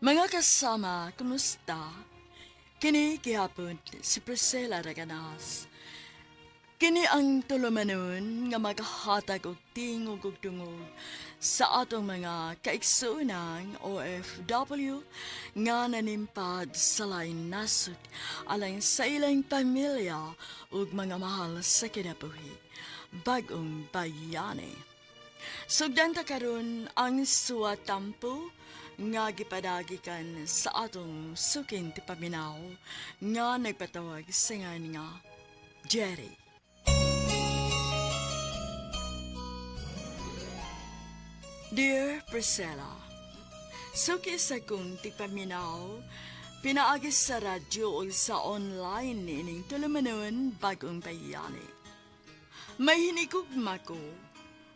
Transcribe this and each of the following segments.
Mga kasama, kumusta? Kini gihapon si Priscilla Raganas. Kini ang tulumanon nga maghatag og tingog ug dungog sa atong mga kaigsuonang OFW nga nanimpad sa laing nasod alang sa ilang pamilya ug mga mahal sa kinabuhi. Bagong bayani. Sugdan ta karon ang suwatampo nga gipadagikan sa atong suking tipaminaw nga nagpatawag sa ngan nga Jerry. Dear Priscilla, suki sa kong tipaminaw, pinaagi sa radyo o sa online niining tulumanon bagong bayani. May hinigugma ko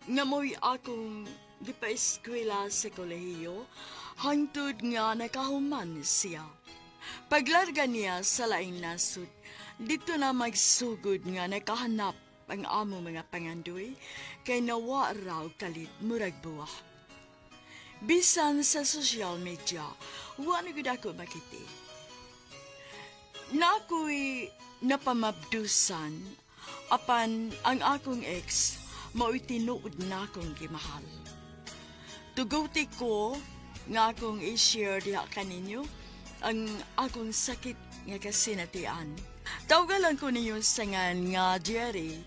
nga mo'y akong gipaeskwela sa kolehiyo hangtod nga nakahuman siya. Paglarga niya sa laing nasod, dito na magsugod nga nakahanap ang amo mga pangandoy kay nawa raw kalit murag buwa. Bisan sa social media, wa na gud ako makiti. Na ako'y napamabdusan, apan ang akong ex mao'y tinuod na akong gimahal. Tuguti ko nga akong i-share diha kaninyo ang akong sakit nga kasinatian. Tawgalan ko ninyo sa ngan nga Jerry,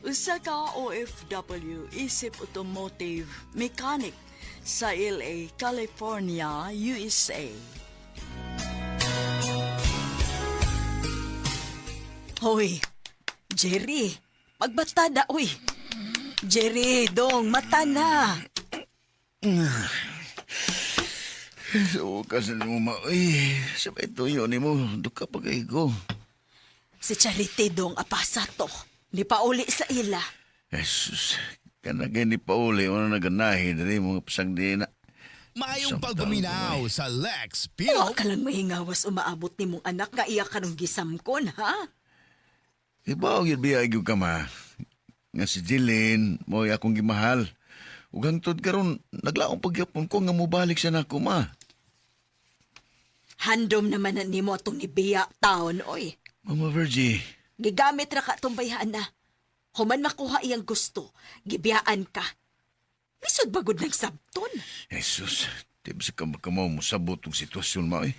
usa ka OFW isip automotive mechanic sa LA, California, USA. Hoy, Jerry, pagbata na, uy. Jerry, dong, mata na. So, kasi mo ma, uy, sabay tuyo ni mo, duka pa kay ko. Si Charity dong apasa to. Ni pauli sa ila. Jesus, kanagay ni Pauli, wala naganahin, dali mga pasang di na. Maayong Samtang pagpaminaw sa Lex Pino. Wa ka lang mahingawas umaabot ni mong anak nga iya karong gisamkon, ha? Ibaw yun biya gyud ka ma. Nga si Jilin, mo'y akong gimahal. Ug hangtod karon naglaong pagyapon ko nga mobalik siya nako ma. Handom naman na nimo atong ni Bea taon, oy. Mama Virgie, Gigamit ra ka atong bayhan na. Human makuha iyang gusto, gibiyaan ka. Lisod bagod ng sabton. Jesus, di ba sa kamakamaw mo sabot og sitwasyon ma eh.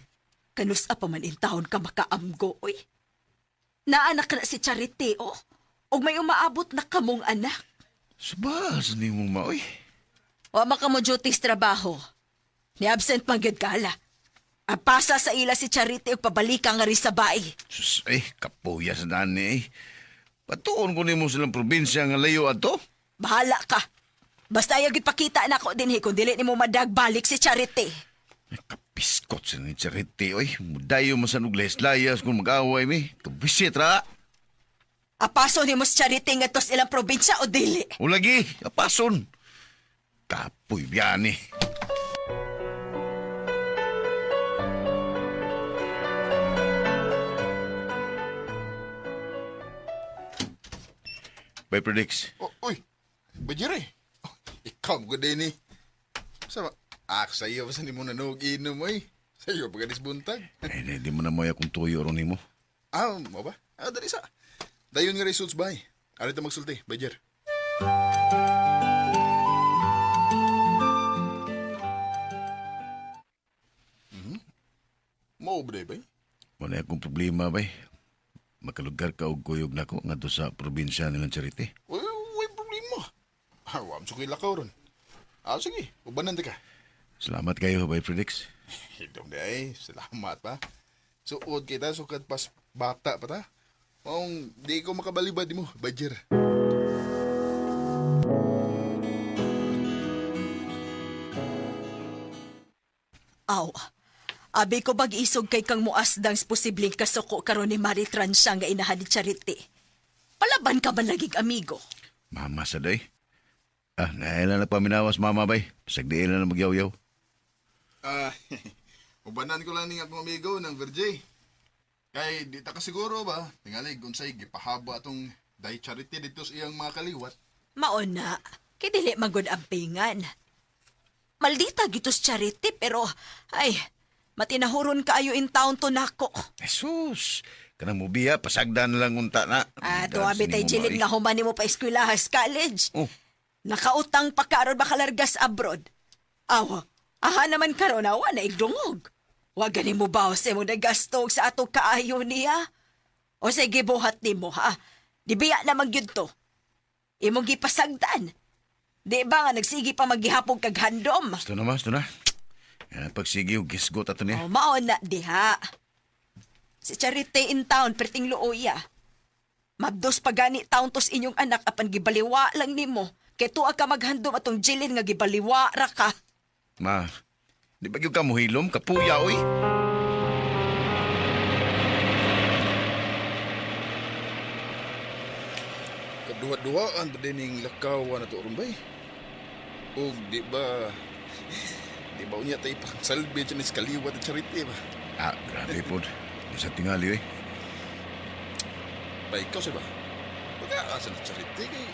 Kanus pa man in taon ka makaamgo, oy. Naanak na si Charity, oh. Og may umaabot na kamong anak. Subas ni mo ma oy. Wa maka mo duty sa trabaho. Ni absent man gyud kala. Apasa sa ila si Charity ug pabalika nga ri sa bae. Sus, eh, kapuya sa dani eh. Patuon ko nimo silang probinsya nga layo ato. Bahala ka. Basta ayaw gyud pakita nako dinhi kung dili nimo madagbalik si Charity. Ay, kapiskot sa ni Charity, oy. Mudayo man sa layas kung mag-away mi. Kabisit ra. Apaso nimo si Charity ngadto sa ilang probinsya o dili. Ulagi, apason. Kapoy biyani. Bye, Predix. Oh, uy, Bajire. Oh, ikaw mo din eh. Sama, ah, sa iyo pa sa ni mo nanog inom, oy. Sa iyo pa gadis buntag. Ay, di mo na mo akong tuyo ron nimo. Ah, mo ba? Ah, dali sa. Dayon nga results bay. Ari ta magsulti, Bajer. Mhm. Mo ba bay? Wala akong problema, bay. Makalugar ka og kuyog nako ngadto sa probinsya nilang Charity. Uy, uy, problema. Ah, wa mo lakaw ron. Ah, sige, ubanan ta ka. Salamat kayo, bay Predix. Hidom di ay, salamat pa. Suod kita, sukad pas bata pa ta. Maong di ko makabalibad mo, Badger. Aw. Abi ko bag-isog kay kang muasdang sa posibleng kasuko karon ni Marie Trancia nga inahan ni Charity. Palaban ka ba lagig amigo? Mama sa day. Ah, naila na paminawas, mama bay. Pasagdiin na na magyaw-yaw. Ah, ubanan ko lang ning akong amigo ng Virgay. Kay di ta kasiguro ba, tingali unsay gipahaba atong day charity dito sa iyang mga kaliwat. Maon na, kay dili magod ang pingan. Maldita gitos Charity pero ay, Matinahuron kaayo in town to nako. Jesus, kanang mubiya, pasagdan na lang unta na. Ah, tuwa bitay Dance Jilin nimo, nga human nimo pa eskwelaha sa college. Oh. Nakautang pa karon makalargas abroad. Awa, aha naman karon awa na igdungog. Wa gani mo bawas imong nagastog sa atong kaayo niya. O sige buhat nimo ha. Di biya na magyud to. Imong gipasagdan. Di ba nga nagsige pa maghihapog kag handom? Gusto na ma, gusto na. Yan, pagsige, gisgot ato niya. O mao na diha. Si Charity in town perting luoya. Mabdos pa gani taon tos inyong anak apan gibaliwa lang nimo. Kay tuwa ka maghandom atong Jilin nga gibaliwa ra ka. Ma, di ba gyud ka muhilom? Kapuya, oy. Kaduha-duhaan ba din yung lakaw na to aron bay? O di ba, di ba unya tayo pang salvage ni kaliwat at charity ba? Ah, grabe po. Di sa tingali, oy. Ba ikaw sa ba? Pag-aasa na charity kay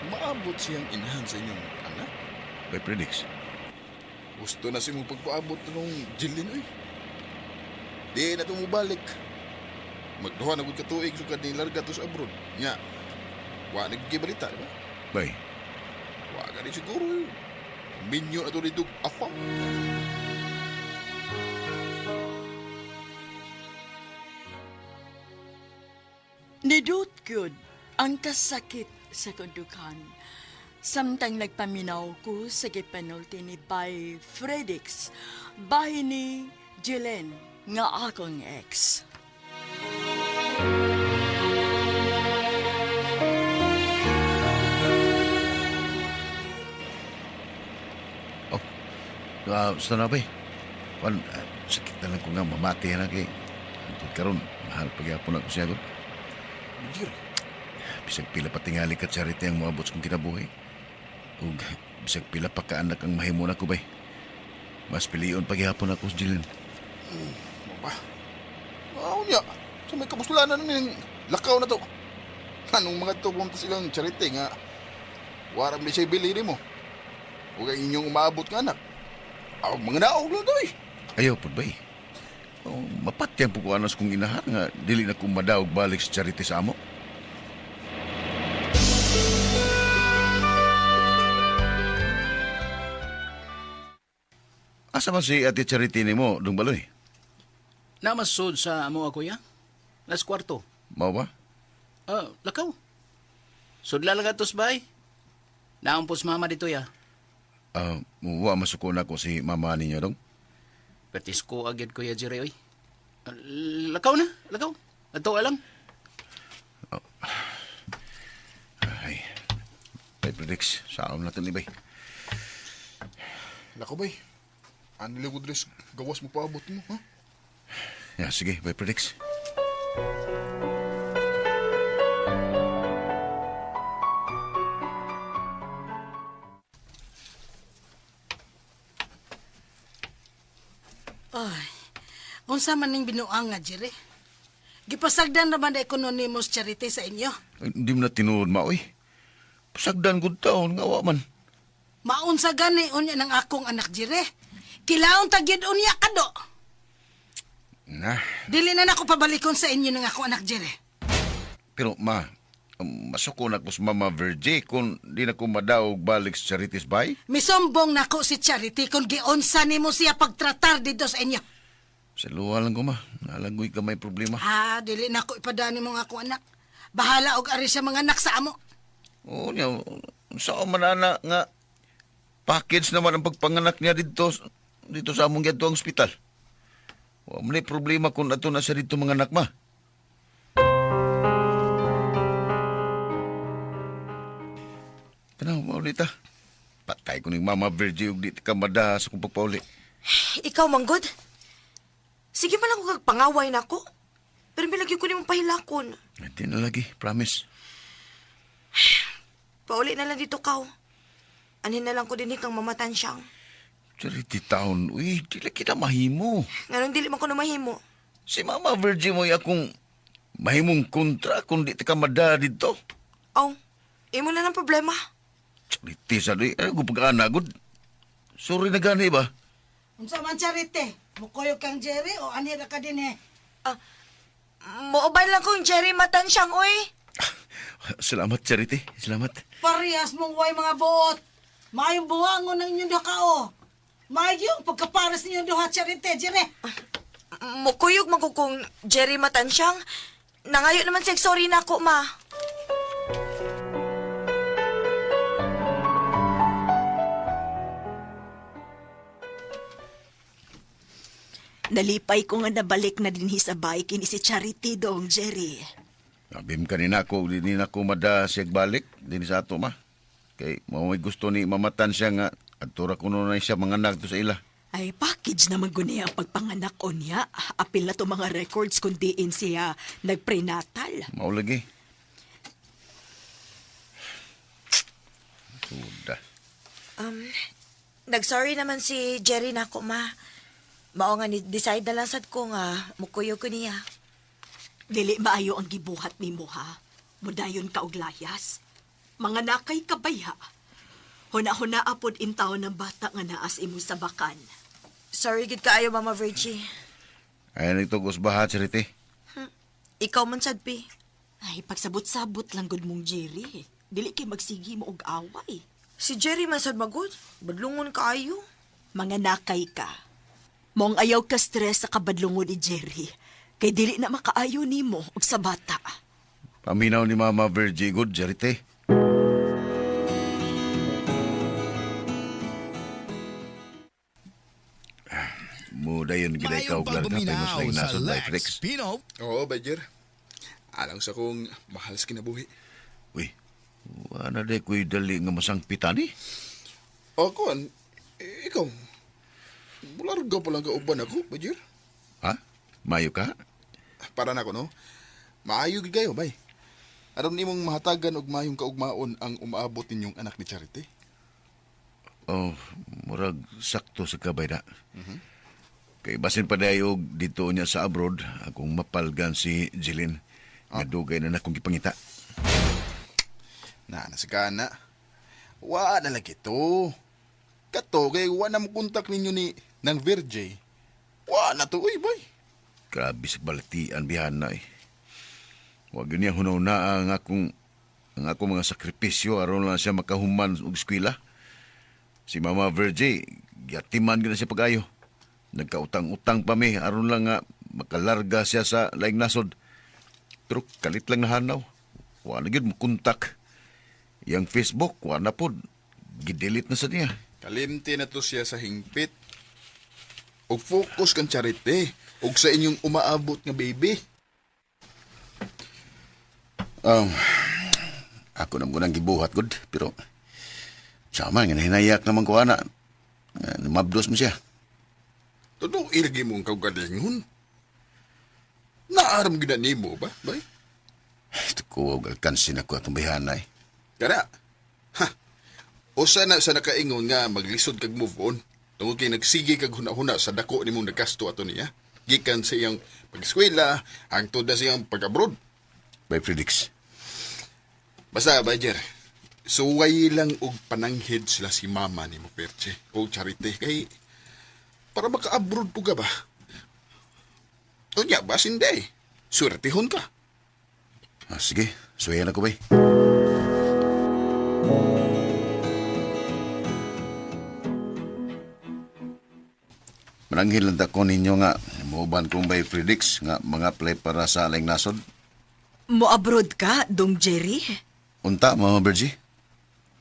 maabot siyang inahan sa inyong anak. Bay predicts. Gusto na siyang pagpaabot nung Jilin, uy. Di na tumubalik. Magduha na gud katuig sukad ni larga to sa abroad. Nya, wa naggibalita, di ba? Bay, Wa gani siguro. Eh. Minyo na to dito afam. Nidot gyud ang kasakit sa kundukan. Samtang nagpaminaw ko sa gipanulti ni Bay Fredix, bahin ni Jelen nga akong ex. oh, gusto na, bay. Pan, sakit na lang ko nga mamati na kay. Antod karon, mahal pagyapon ako siya gud. Bijir. Bisag pila pa tingali ka charity ang moabot sa kong kinabuhi. Ug bisag pila pa kaanak ang mahimo nako bay. Mas pilion pagyapon ako sa Jilin. Ba? Aw niya. Sa may kabuslanan ng lakaw na to. Anong mga to pumunta silang charity nga waram di siya bili mo. Huwag ang inyong umaabot nga anak. Aw, mga naog lang to eh. Ayaw pud bay. Oh, mapatyang po ko anas kong inahan nga dili na ko madaog balik sa charity sa amo. Asa man si Ate Charity nimo, Dung Baloy? Namasod sa amo ako ya. Las kwarto. Mao ba? Ah, lakaw. Sudla lang atos bay. Naampos mama dito ya. Ah, wa masuko na ko si mama ninyo dong. Pertis ko agad ko ya Jerry oy. Ah, lakaw na, lakaw. Ato alang. Ay. Bay Predix, saon natin ni bay. Lakaw bay. Ano lang dress gawas mo paabot mo, ha? Ya, sige, Bay Predix. Ay, unsa man ning binuang nga jire? Gipasagdan ra man kuno nimo sa charity sa inyo. Ay, hindi mo na tinuod ma, oy. Pasagdan gud taon nga wa man. Maunsa gani unya ng akong anak jire. Kilaon ta gyud unya kado. Na, Dili na nako pabalikon sa inyo ng akong anak jire. pero ma, masuko na ko sa Mama Virgie kung di na ko madaog balik sa Charities Bay. Misumbong nako si Charity kung giunsa nimo siya pagtratar dito sa inyo. Sa luwa lang ko ma, nalangoy ka may problema. Ah, dili nako ipadani mo ang akong anak. Bahala og ari siya mga anak sa amo. Oo niya, saan man ana nga package naman ang pagpanganak niya dito dito sa among ang ospital. Wa man nay problema kung ato na siya dito mga anak ma. Tanaw, maulita. Patay ko ning Mama Virgie ug di ka madaha sa kong pagpauli. Ikaw, manggod. Sige man lang ko kagpangaway na ako. Pero milagyo ko nimong pahilakon. Hindi na lagi, promise. Pauli na lang dito kaw. Anhin na lang ko din kang mamatan siyang. Charity Town, uy, di lang kita mahimo. Nganong dili man ko na mahimo. Si Mama Virgie mo akong mahimong kontra kung di ka madaha dito. Aw, imo na ng problema. Charity sa di, ay, pag-ana, good. Sorry na gani ba? Unsa man Charity? Mukuyog kang Jerry o anhi ra ka din eh? Ah, Muuban lang kong Jerry Matansyang, oy. Salamat, Charity. Salamat. Parehas mong way mga buot. Maayong buwangon ng inyong duha ka o. Maayo ang pagkapares ninyong duha Charity, Jerry. Mukuyog man ko kung Jerry Matansyang. Nangayo naman siya sorry na ako, ma. Nalipay ko nga nabalik na dinhi sa bahay kini si Charity dong, Jerry. Abim kanina ko, di na ko mada siyag balik, din sa ato ma. Kay mao may gusto ni mamatan siya nga, adtura kuno na siya mga anak to sa ila. Ay, package naman guni ang pagpanganak o niya. Apil na to mga records kung diin siya nagprenatal. Mao lagi. Suda. Um, nag-sorry naman si Jerry na ako, ma. Mao nga ni-decide na lang sad ko nga mukuyog ko niya. Dili maayo ang gibuhat nimo ha. Mudayon ka og layas. Mga nakay kabaya. Huna-huna apod intaw ng bata nga naas imo sa bakan. Sorry gid kaayo, Mama Virgie. Ay nito gusbaha, Charity. Ikaw man sad pi. Ay, pagsabot-sabot lang gud mong Jerry. Dili kay magsigi mo og away. Si Jerry man sad magud. Badlungon kaayo. Mga nakay ka. Mong ayaw ka stress sa kabadlungon ni Jerry. Kay dili na makaayo nimo og sa bata. Paminaw ni Mama Virgie good, Charity. Mudayon gid ikaw Maayong og larga kay mas pagpaminaw laing sa nasod Lex Lex. Pino. Oo, Badger. Alang sa kong mahal sa kinabuhi. Uy, wala na ko'y dali nga masangpitan eh. O, kuan, eh, ikaw, bularga pa lang ka uban ako, Badger. Ha? Mayo ka? Para na ako, no? Maayo gid kayo, bay. Aron nimong mahatagan og maayong kaugmaon ang umaabot ninyong anak ni Charity. Oh, murag sakto sa kabay na. Kay basin pa dayo og dito niya sa abroad, akong mapalgan si Jeline. Nga dugay na nakong gipangita. Na, nasa kana. Wa na lagi to. Kato, kay wa na mo kontak ninyo ni nang Virgie. Wa na to, uy, bay. Grabe sa balatian bihana eh. Wag yun niya hunaw na ang akong mga sakripisyo aron lang siya makahuman og eskwela. Si Mama Virgie, gatiman gyud na siya pag-ayo. Nagkautang-utang pa mi aron lang nga makalarga siya sa laing nasod. Pero kalit lang nahanaw. Wa na gyud mokontak. Yang Facebook, wa na pod. Gidelete na sa niya. Kalimti na to siya sa hingpit. Og focus kang Charity. Og sa inyong umaabot nga baby. Um, ako na munang gibuhat, good. Pero, sama nga, nahinayak naman ko, ana. Nga, Mabdos mo siya. Totoo ilagi mo ang kaugalingon. Naaram gina nimo ba, bay? Ito ko, alkansin ako atong bayhana eh. Kana. Ha. Usa na sa nakaingon nga maglisod kag move on. Tungod kay nagsige kag huna-huna sa dako nimong nagasto ato niya. Gikan sa iyang pag-eskwela, hangtod na sa iyang pag-abroad. Bay Felix, Basta, Bajer, suway lang og pananghid sila si mama ni mo, Perche, o Charity. Kay, para maka-abroad po ka ba? Unya, basin day. Swertihon ka. ah, sige, suwayan ako, bay. Mananghil lang ta ko ninyo nga, muuban kong bay Felix nga mga play para sa laing nasod. Mo abroad ka, dong Jerry? Unta, Mama Virgie.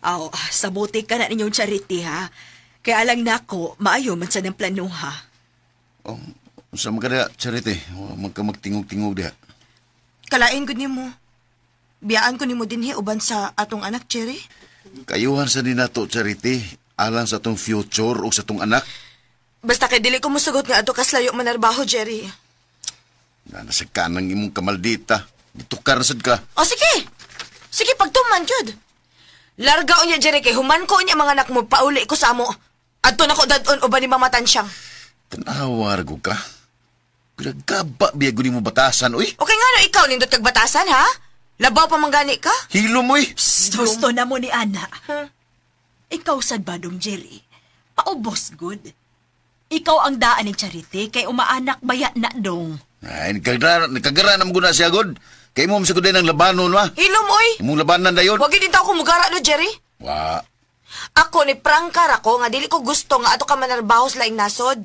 Aw, sabuti ka na ninyong charity ha. Kaya alang nako, maayo man sa ng plano ha. Oh, unsa man ka diha, Charity? Wa man ka magtingog-tingog diha. Kalain gud nimo. Biyaan ko nimo dinhi uban sa atong anak, Jerry. Kayuhan sa ninato, Charity, alang sa atong future o sa atong anak. Basta kay dili ko mosugot nga adto kas layo manarbaho, Jerry. Na nasa kanang imong kamaldita. Gitukar sad ka. O sige. Sige pagtuman jud. Larga unya Jerry kay human ko unya mga anak mo pauli ko sa amo. Adto na ko dadon uban ni Mama Tansyang. Tanawa ra ka. Pinagkaba biya gud nimo batasan, uy. Okay nga no ikaw nindot kag batasan ha? Labaw pa manggani ka? Hilom, uy. Gusto na mo ni Ana. Ikaw sad ba, dong Jerry? Paubos good. Ikaw ang daan ni Charity kay umaanak baya na dong. Ay, nagkagara na mo na siya, God. Kay mo sa din ang labanon, ma. Hilom oy. Imong labanan dayon. Wag gyud ako mugara no, Jerry. Wa. Ako ni prangkar ako nga dili ko gusto nga ato ka manarbaho sa laing nasod.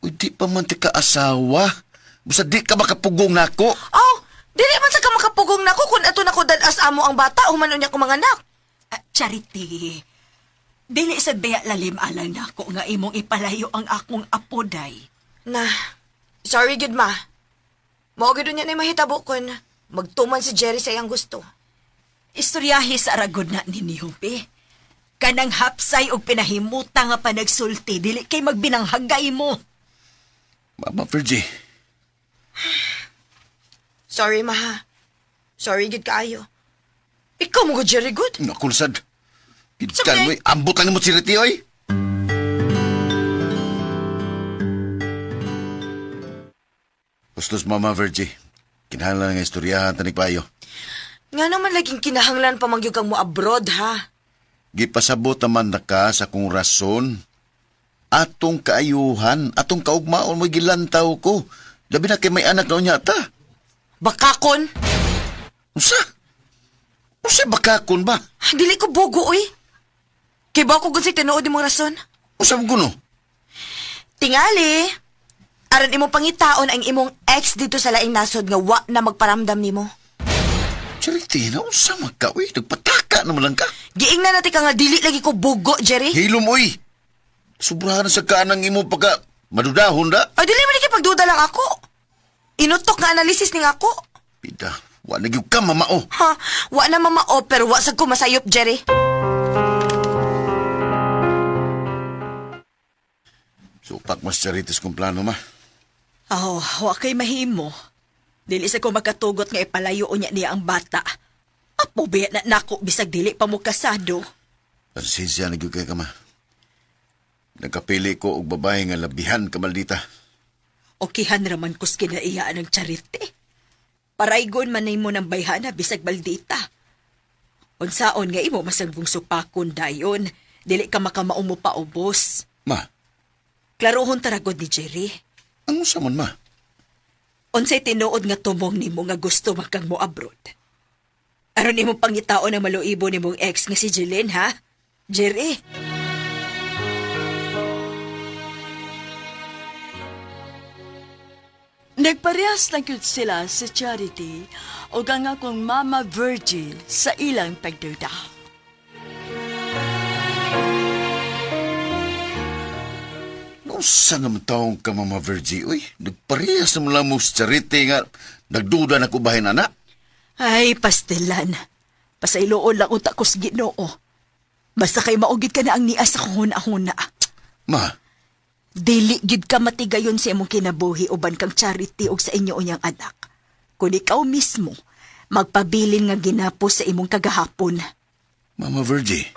Uy, di pa man ti ka asawa. Basta di ka makapugong nako. Oh, dili man sa ka makapugong nako kun ato nako dadas amo ang bata human unya ko mga anak. Ah, Charity, dili sa baya lalim alang nako nga imong ipalayo ang akong apoday. Na, sorry gud ma. Mao gyud unya na mahitabo kun magtuman si Jerry sa iyang gusto. Istoryahe sa aragod na ninyo, be. Kanang hapsay og pinahimuta nga panagsulti, dili kay magbinanghagay mo. Mama Virgie, Sorry ma ha. Sorry gud kaayo. Ikaw mo gud Jerry good. naku sad. Gidan mo, eh. Ambot lang mo Charity, oy. Gustos, Mama Virgie. Kinahanglan nga istoryahan tanig payo. Nga naman laging kinahanglan pa mangyug kang mo abroad ha. Gipasabot naman na ka sa kung rason. Atong kaayuhan, atong kaugmaon mo gilantaw ko. Labi na kay may anak na unya ta. Bakakon. Unsa? Unsa bakakon ba? Dili ko bugo oy. Kay ba ko gud sa tinuod imong rason? Unsa mo kuno? Tingali, aron imong pangitaon ang imong ex dito sa laing nasod nga wa na magparamdam nimo. Charity na unsa man ka uy? Nagpataka naman lang ka. Giingnan natin ka nga dili lagi ko bugo, Jerry. Hilom uy. Sobrahan sa kaanang imo pagka madudahon da. Ay, dili man ni pagduda lang ako. Inutok nga analisis ning ako. Pida, wa na gyud ka mamao. Ha, wa na mamao pero wa sad ko masayop, Jerry. Supak mas Charities kong plano ma. Oh, wa kay mahimo. Dili sa ko makatugot nga ipalayo unya niya ang bata. Apo biya na nako bisag dili pa mo kasado. Pasensya na gyud kay ka ma. Nagkapili ko og babae nga labihan ka maldita. Okihan raman kus kinaiyaan ng Charity. Paraygon man mo ng bayhana bisag baldita. Unsaon nga imo masanggong supakon dayon, dili ka makamao mo paubos. Ma, Klarohon taragod ni Jerry. ang unsa man ma? Unsay tinuod nga tumong nimo nga gusto man kang mo abroad. Aron imong pangitaon ang maluibo nimong ex nga si Jeline, ha? Jerry. Nagparehas lang gyud sila sa Charity o ang akong Mama Virgie sa ilang pagduda. Unsa naman taong ka, Mama Virgie? Uy, nagparehas naman lang mo sa Charity nga. Nagduda na ko bahin, anak. Ay, pastilan. Pasailoon lang unta ko sa Ginoo. Basta kay maugid ka na ang nias sa huna-huna. Ma, Dili gid ka matigayon sa imong kinabuhi uban kang Charity og sa inyo unyang anak. Kun ikaw mismo magpabilin nga ginapo sa imong kagahapon. Mama Virgie.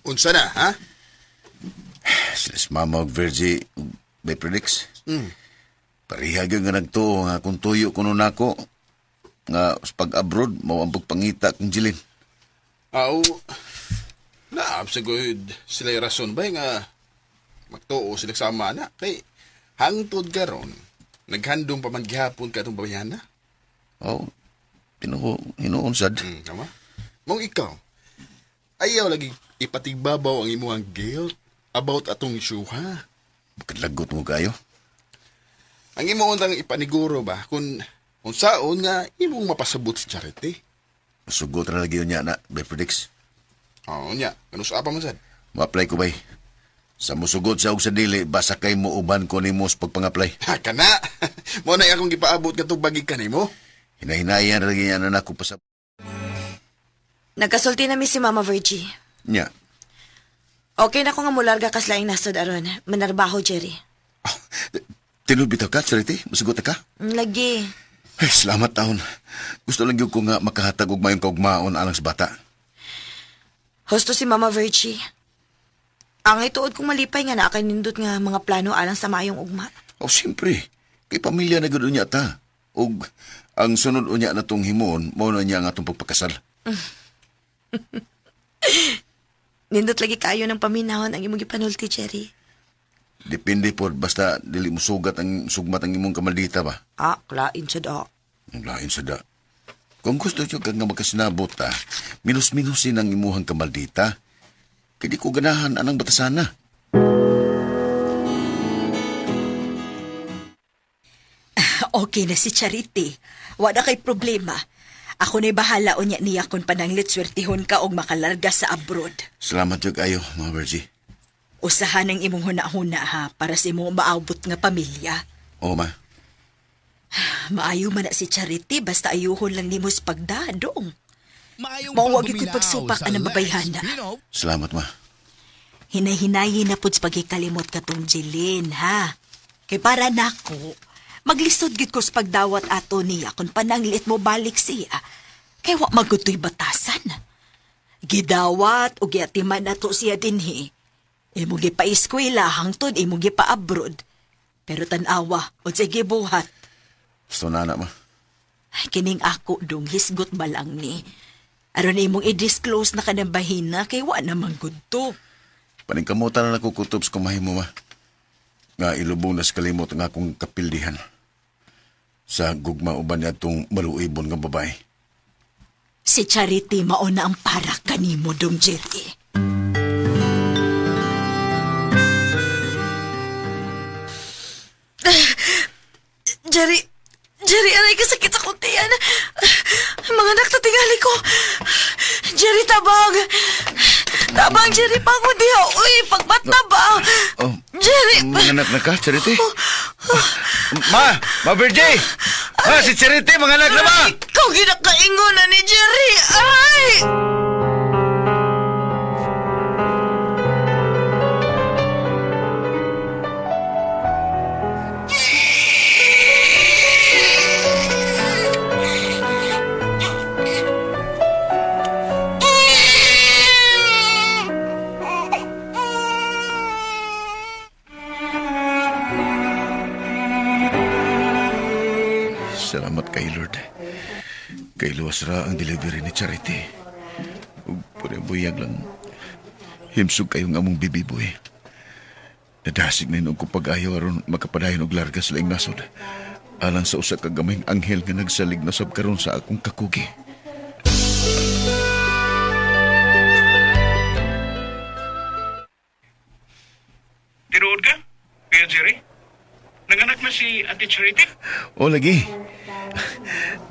Unsa na, ha? Sila si Mama og Virgie, may predicts. Pareha gyud nga nagtuo nga kung tuyo kuno nako nga sa pag-abroad mao ang pagpangita kong Jilin. Aw, naab sa good sila yung rason ba nga magtuo sila sama na. Kay hangtod karon naghandom pa man gihapon ka itong babayana. Oh, tinuo hinuon sad. Tama? Mong ikaw, ayaw lagi ipatigbabaw ang imuhang guilt about atong issue, ha? Kadlagot mo kayo. Ang imo lang ipaniguro ba kung unsaon nga imong mapasabot si Charity. Sugot ra lagi niya na, may predicts. Oo nya, kanus pa man sad. Mo-apply ko bay. Sa musugot sa og sa dili, basta kay mo uban ko nimo sa pagpang-apply. Ha kana. Mo na akong gipaabot katong bagi kanimo. Hinahinayan ra lagi niya na nako pasabot Nagkasulti na mi si Mama Virgie. niya. Okay na ko nga mularga kas laing nasod aron. Manarbaho, Jerry. Tinud bitaw ka, Charity? Musugot na ka? Lagi. Ay, salamat taon. Gusto lang gyud ko nga makahatag og mayong kaugmaon alang sa bata. Husto si Mama Virgie. Ang ituod kong malipay nga naa kay nindot nga mga plano alang sa maayong ugma. O siyempre, kay pamilya na gud unya ta. Og ang sunod unya na tong himuon, mao na niya ang atong pagpakasal. Nindot lagi kayo ng paminahon ang imong gipanulti, Jerry. Depende po, basta dili mo sugat ang sugmat ang imong kamaldita ba? Ah, klain siya da. Ang lain sa da. Kung gusto nyo kang nga magkasinabot ta, minus-minusin ang imuhang kamaldita. Kaya di ko ganahan anang batasana. Okay na si Charity. Wala kay problema. Ako na'y bahala unya niya kung pananglit swertihon ka og makalarga sa abroad. Salamat jud kayo, mga Virgie. Usahan ang imong huna-huna ha para sa imong maabot nga pamilya. Oo, ma. Maayo man na si Charity basta ayuhon lang nimo sa pagdadong. Maayong Mawag iko'y pagbuminaw pagsupak sa anang Lex babayhana. Pino. Salamat, ma. Hinay-hinayin na pud sa pagkikalimot katong Jeline, ha? Kay para nako, maglisod gid ko sa pagdawat ato niya kung pananglit mo balik siya. Kay wa magutoy batasan. Gidawat o giatiman nato siya dinhi. Imo gipa-eskwela hangtod imo gipa-abroad. Pero tan-awa, unsay gibuhat. Gusto na, na, ma. Ay, kining ako dong hisgot ba lang ni. Aron imong i-disclose na kanang bahina kay wa namang gud to. Paningkamutan na nakukutob sa kumahimo, ma. Nga ilubong na sa kalimot ang akong kapildihan. Sa gugma uban niya itong maluibon nga babae. Si Charity mauna ang para kanimo dong Jerry. Jerry, Jerry, aray ka sakit sa kuntian. Mga anak, tatingali ko. Jerry, tabang. Tabang, Jerry, pango diha. Uy, pagbata ba? Oh, Jerry! Mga anak na ka, Charity? Ma! Ma Virgie! Ma, si Charity, mga anak na ba? Ikaw ginakaingon na ni Jerry. Ay! Salamat kay Lord. Kay luwas ra ang delivery ni Charity. Ug buyag lang. Himsog kayong among bibiboy. Nadasig na inog ko pag-ayaw aron makapadayon og larga sa laing nasod. Alang sa usa ka gamayng anghel nga nagsalig na sab karon sa akong kakugi. Tinuod ka? Kuya Jerry? Nanganak na si Ate Charity? O lagi.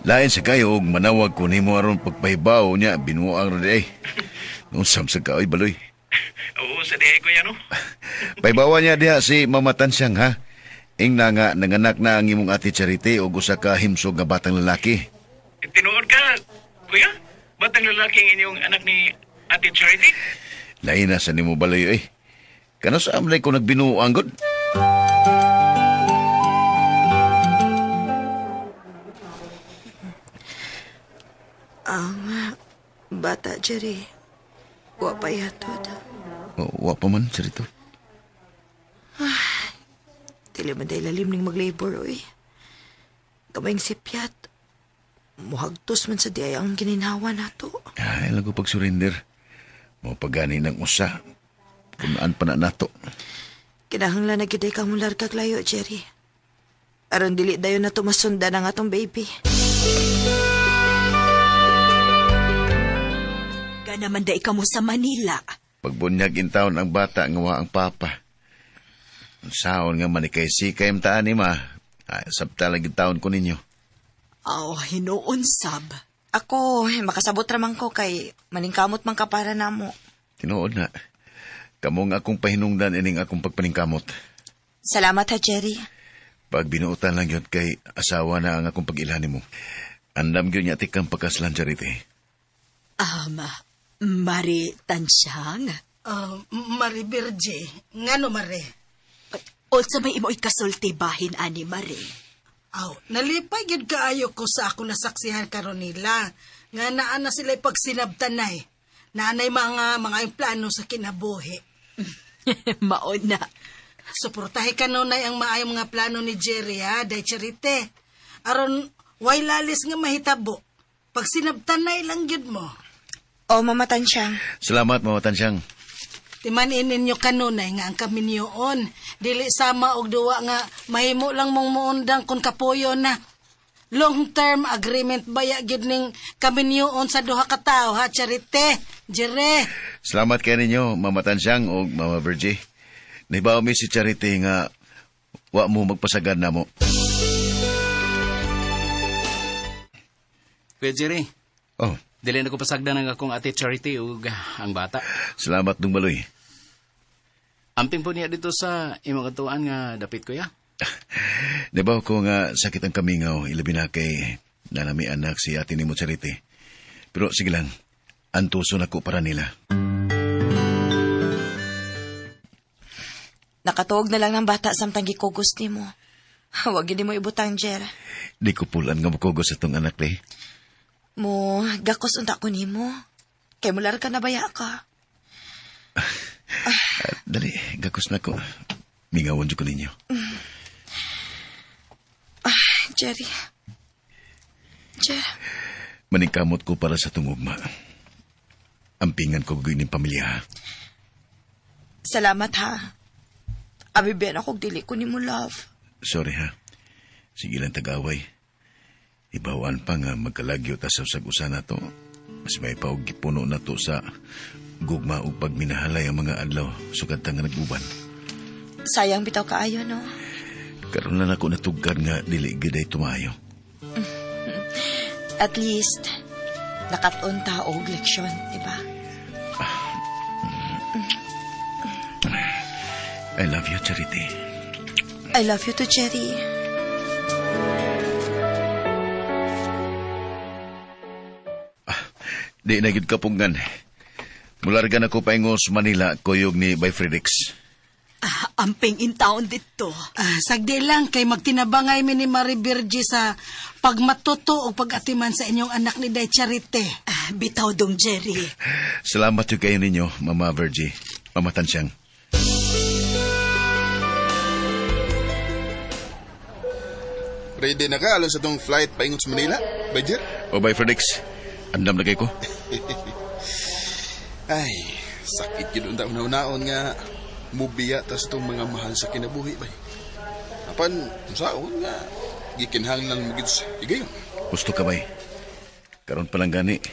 Lain sa kayo og manawag ko nimo aron pagpahibaw niya binuang ra di ay. Nung samsag ka oy baloy. Oo, sa dihay ko yan, no? Paibawa niya diha si Mama Tansyang ha. Ingna nga nanganak na ang imong ate Charity og usa ka himsog nga batang lalaki. Tinuod ka, Kuya? Batang lalaki ang inyong anak ni Ate Charity? Lain na sa nimo baloy oy. Kano sa amlay ko nagbinuang gud? Ang bata, Jerry. Wa pa yatod. O, wa pa man Charity. Dili man dahil lalim ning mag-labor, oy. Kamayng sipyat. Muhagtos man sa di ay ang gininhawa nato. Ay, lago pag surrender. Mo pagani ng usa. Kunaan pa na nato. Kinahanglan na gyud ay kang mulargag layo, Jerry. Aron dili dayon na masundan ang atong baby. Ganaman da ikaw mo sa Manila. Pagbunyag in taon ang bata nga wa ang papa. Saon nga manikay sikay taan ni ma. Ay, sabta lagi taon ko ninyo. Aw, hinuon sab. Ako, makasabot ra man ko kay maningkamot man ka para namo. Tinuod na. Kamo nga akong pahinungdan ining akong pagpaningkamot. Salamat ha, Jerry. Pag binuotan lang yun kay asawa na ang akong pag-ilhan nimo. Andam gyud niya tikang pagkaslan Charity. Mari Tansyang. Mari Virgie, ngano Mari? Unsa may imo ikasulti bahin ani Mari? Aw, nalipay gyud kaayo ko sa ako nasaksihan karon nila. Nga naa na sila pagsinabtanay. Naanay mga plano sa kinabuhi. Mao na. Suportahe kanunay ang maayong mga plano ni Jerry ha, day Charite. Aron way lalis nga mahitabo. Pag sinabtanay lang gyud mo. O, Mama Tansyang. Salamat, Mama Tansyang. Timanin ninyo kanunay nga ang kaminyoon. Dili sama og duwa nga mahimo lang mong muundang kung kapuyo na. Long term agreement baya gyud ning kaminyoon sa duha ka tawo ha, Charite? Jere. Salamat kay ninyo, Mama Tansyang o Mama Virgie. Nahibaw mi si Charity nga wa mo magpasagad na mo. Kuya Jerry, Oh, dili na ko pasagdan ang akong ate Charity ug ang bata. salamat dong baloy. Amping po niya dito sa imong katuan nga dapit kuya. Nahibaw ko nga sakit ang kamingaw, ilabi na kay nanami anak si ate ni mo Charity. Pero sige lang, antuso na ko para nila. Nakatuog na lang ng bata samtang gikugos nimo. Wag gid mo ibutang, Jer. Di ko pulan nga mukugos atong anak eh. Mo, gakos unta ko nimo. Kay mular ka na baya ka. Ah, dali, gakos na ko. Mingawan jud ko ninyo. Jerry. Jer. Maningkamot ko para sa tungugma. Ampingan ko gawin ng pamilya. Ha? Salamat ha. Abi ben ako dili ko nimo love. Sorry ha. Sige lang tagaway. Ibawaan pa nga magkalagyo ta sa usag-usa na to. Mas may paog gipuno na to sa gugma ug pagminahalay ang mga adlaw sukad ta nga nag-uban. Sayang bitaw kaayo no. Karon lang ako natugkad nga dili gid ay tumayo. At least nakat-on ta og leksyon, di ba? I love you, Charity. I love you too, Jerry. Di na gid kapunggan. Mularga na ko paingos Manila kuyog ni Bay Fredix. Ah, amping in town dito. Ah, sagdi lang kay magtinabangay mi ni Marie Virgie sa pagmatuto o pag-atiman sa inyong anak ni Day Charite. Ah, bitaw dong, Jerry. Salamat yung kayo ninyo, Mama Virgie. Mama Tansyang. Ready na ka aron sa tong flight paingon sa Manila, Bajer? O Bay Fredix, andam na kay ko. Ay, sakit yun unta una-unaon nga mubiya ta sa tong mga mahal sa kinabuhi bay. Apan unsaon nga gikinahanglan mo gid sa higayon. Gusto ka bay. Karon pa lang gani.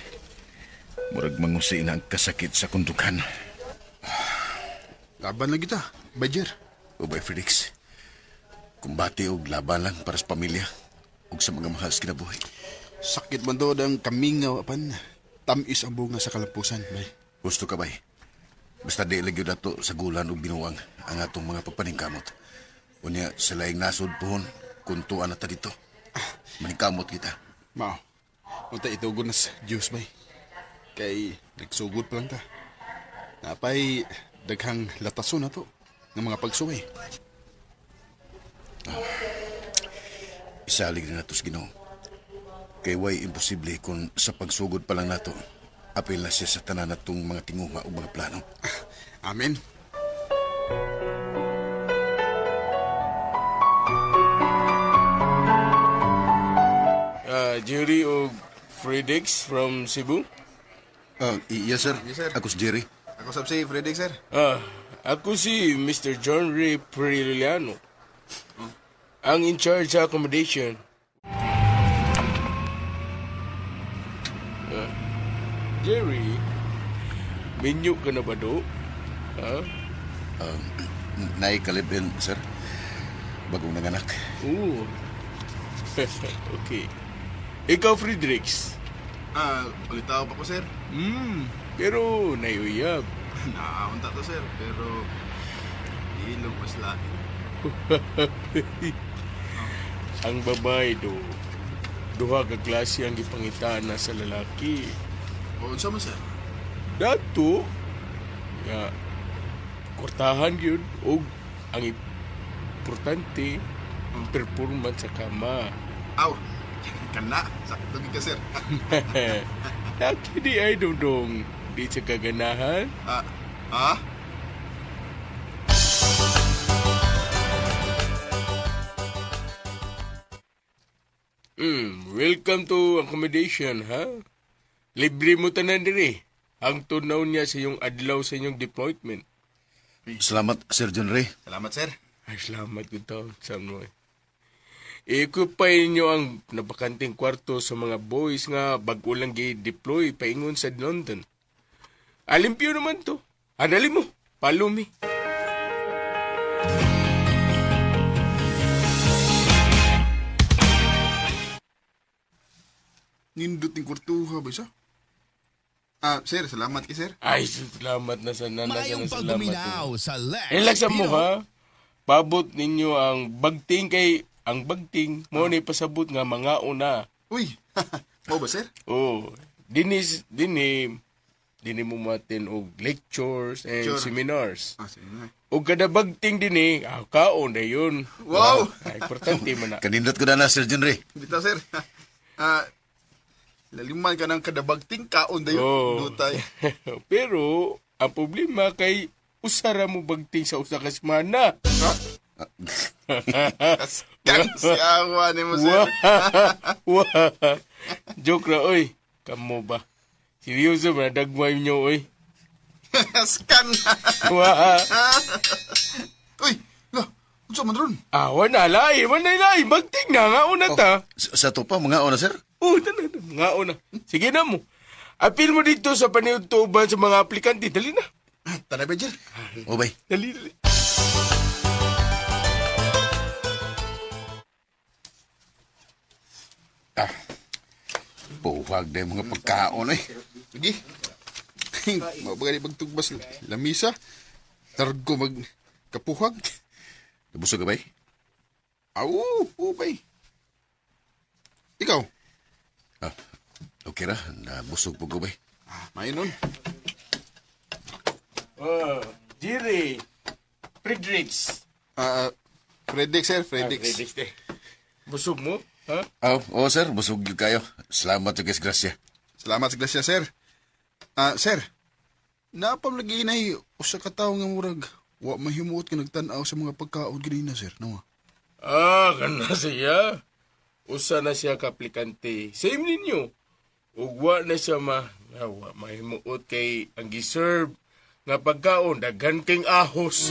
Murag mangusi na ang kasakit sa kundukan. Laban lang kita, Bajer. O Bay Felix, kumbati og laban lang para sa pamilya ug sa mga mahal sa kinabuhi. Sakit man doon ang kamingaw apan tamis ang bunga sa kalampusan bay. Gusto ka bay. Basta di lagi dato sa gulan ug binuang ang atong mga pagpaningkamot. Unya sa laing nasod pohon, kuntuan na ta dito. Maningkamot kita. Mao. Unta itugod na sa Diyos bay. Kay nagsugod pa lang ta. Napay daghang latason na to ng mga pagsuway. Isalig na nato sa Ginoo. Kay way imposible kung sa pagsugod pa lang nato, apil na siya sa tanan natong mga tinguha ug mga plano. Amen. Jerry o Fredix from Cebu. Yes, sir. Yes, sir. Ako si Jerry. Ako sab si Fredrik, sir. Ah, ako si Mr. John Ray Periliano. Ang in charge sa accommodation. Ah, Jerry, minyo ka na ba do? Ha? Naikalibin, sir. Bagong nanganak. Oo. Okay. Ikaw, Fredericks. Ah, ulitaw pa ko, sir. Pero naiuyab. Naunta to, sir. Pero ilog mas lain. Ang babae do, duha ka klase ang gipangitaan na sa lalaki. O, unsa man, sir? Dato, nga, kwartahan yun, og ang importante, ang performance sa kama. Aw, kana. Sakto gid ka, sir. Laki di ay dudong, di sa kaganahan. Ah, ah? Welcome to accommodation, ha? Libre mo tanan diri. Hangtod na niya sa iyong adlaw sa inyong deployment. Salamat, Sir John Ray. Salamat, sir. Ay, salamat ko taon. Sa mo eh. I-equip pa inyo ang nabakanting kwarto sa mga boys nga bago lang gi-deploy paingon sa London. Alimpyo naman to. Adali mo. Palumi. Nindot ng kwartuha ba siya? Ah, sir, salamat kay sir. Ay, salamat na sa nana. Maayong Salamat. pagduminaw sa Lex Relax mo Pino. ha. Pabot ninyo ang bagting kay ang bagting mo ni pasabot nga mga una. Uy, mao ba, sir? Oh, dinis dinhi dinhi mo matin og lectures and Lecture. seminars. Ah, sige na. Og kada bagting dinhi, ah, kaon na yun. Wow! Ah, importante man na. Kanindot ko na na, Sir John Ray. Bitaw, sir. Ah, laliman ka ng kadabagting kaon dayon. Oh. Dutay. Pero ang problema kay usara mo bagting sa usa ka semana. Kaskan si awa ni mo, sir. Wah. Wah. Joke ra oy. Kamo ba? Seryoso ba dagmay nyo oy. Kaskan. Wah. Uy, la, unsa man ron? Ah, wala lain, wala lain. Bagting na nga una ta. Sa to pa, mga una, sir. Oh, tana, tana, nga una. Sige na mo. Apil mo dito sa paniudtuban sa mga aplikante. Dali na. Tara ba, Jer? O, bay. Dali, dali. Puwag na yung mga pagkaon, eh. Sige. Mao ba gani pagtugbas lamisa? Targo mag kapuhag. Nabusog ka, bay? Aw, ubay. Ikaw? Ah, okay ra. Nabusog po ko, bay. Ah, Maayo nun. Oh, Jerry. Fredericks. Ah, ah, Fredix, sir, Fredix. Fredericks, eh. Busog mo? Ha? Ah, oo, sir. Busog yun kayo. Salamat yung grasya. Salamat sa grasya, sir. Ah, sir. Naapam lagi inay usa ka tawo nga murag wa mahimuot nga nagtan-aw sa mga pagkaon ganina, sir. No. Ah, kana siya. Usa na siya ka aplikante. Same ninyo. Ugwa na siya ma nga wa mahimuot kay ang giserve nga pagkaon daghan king ahos.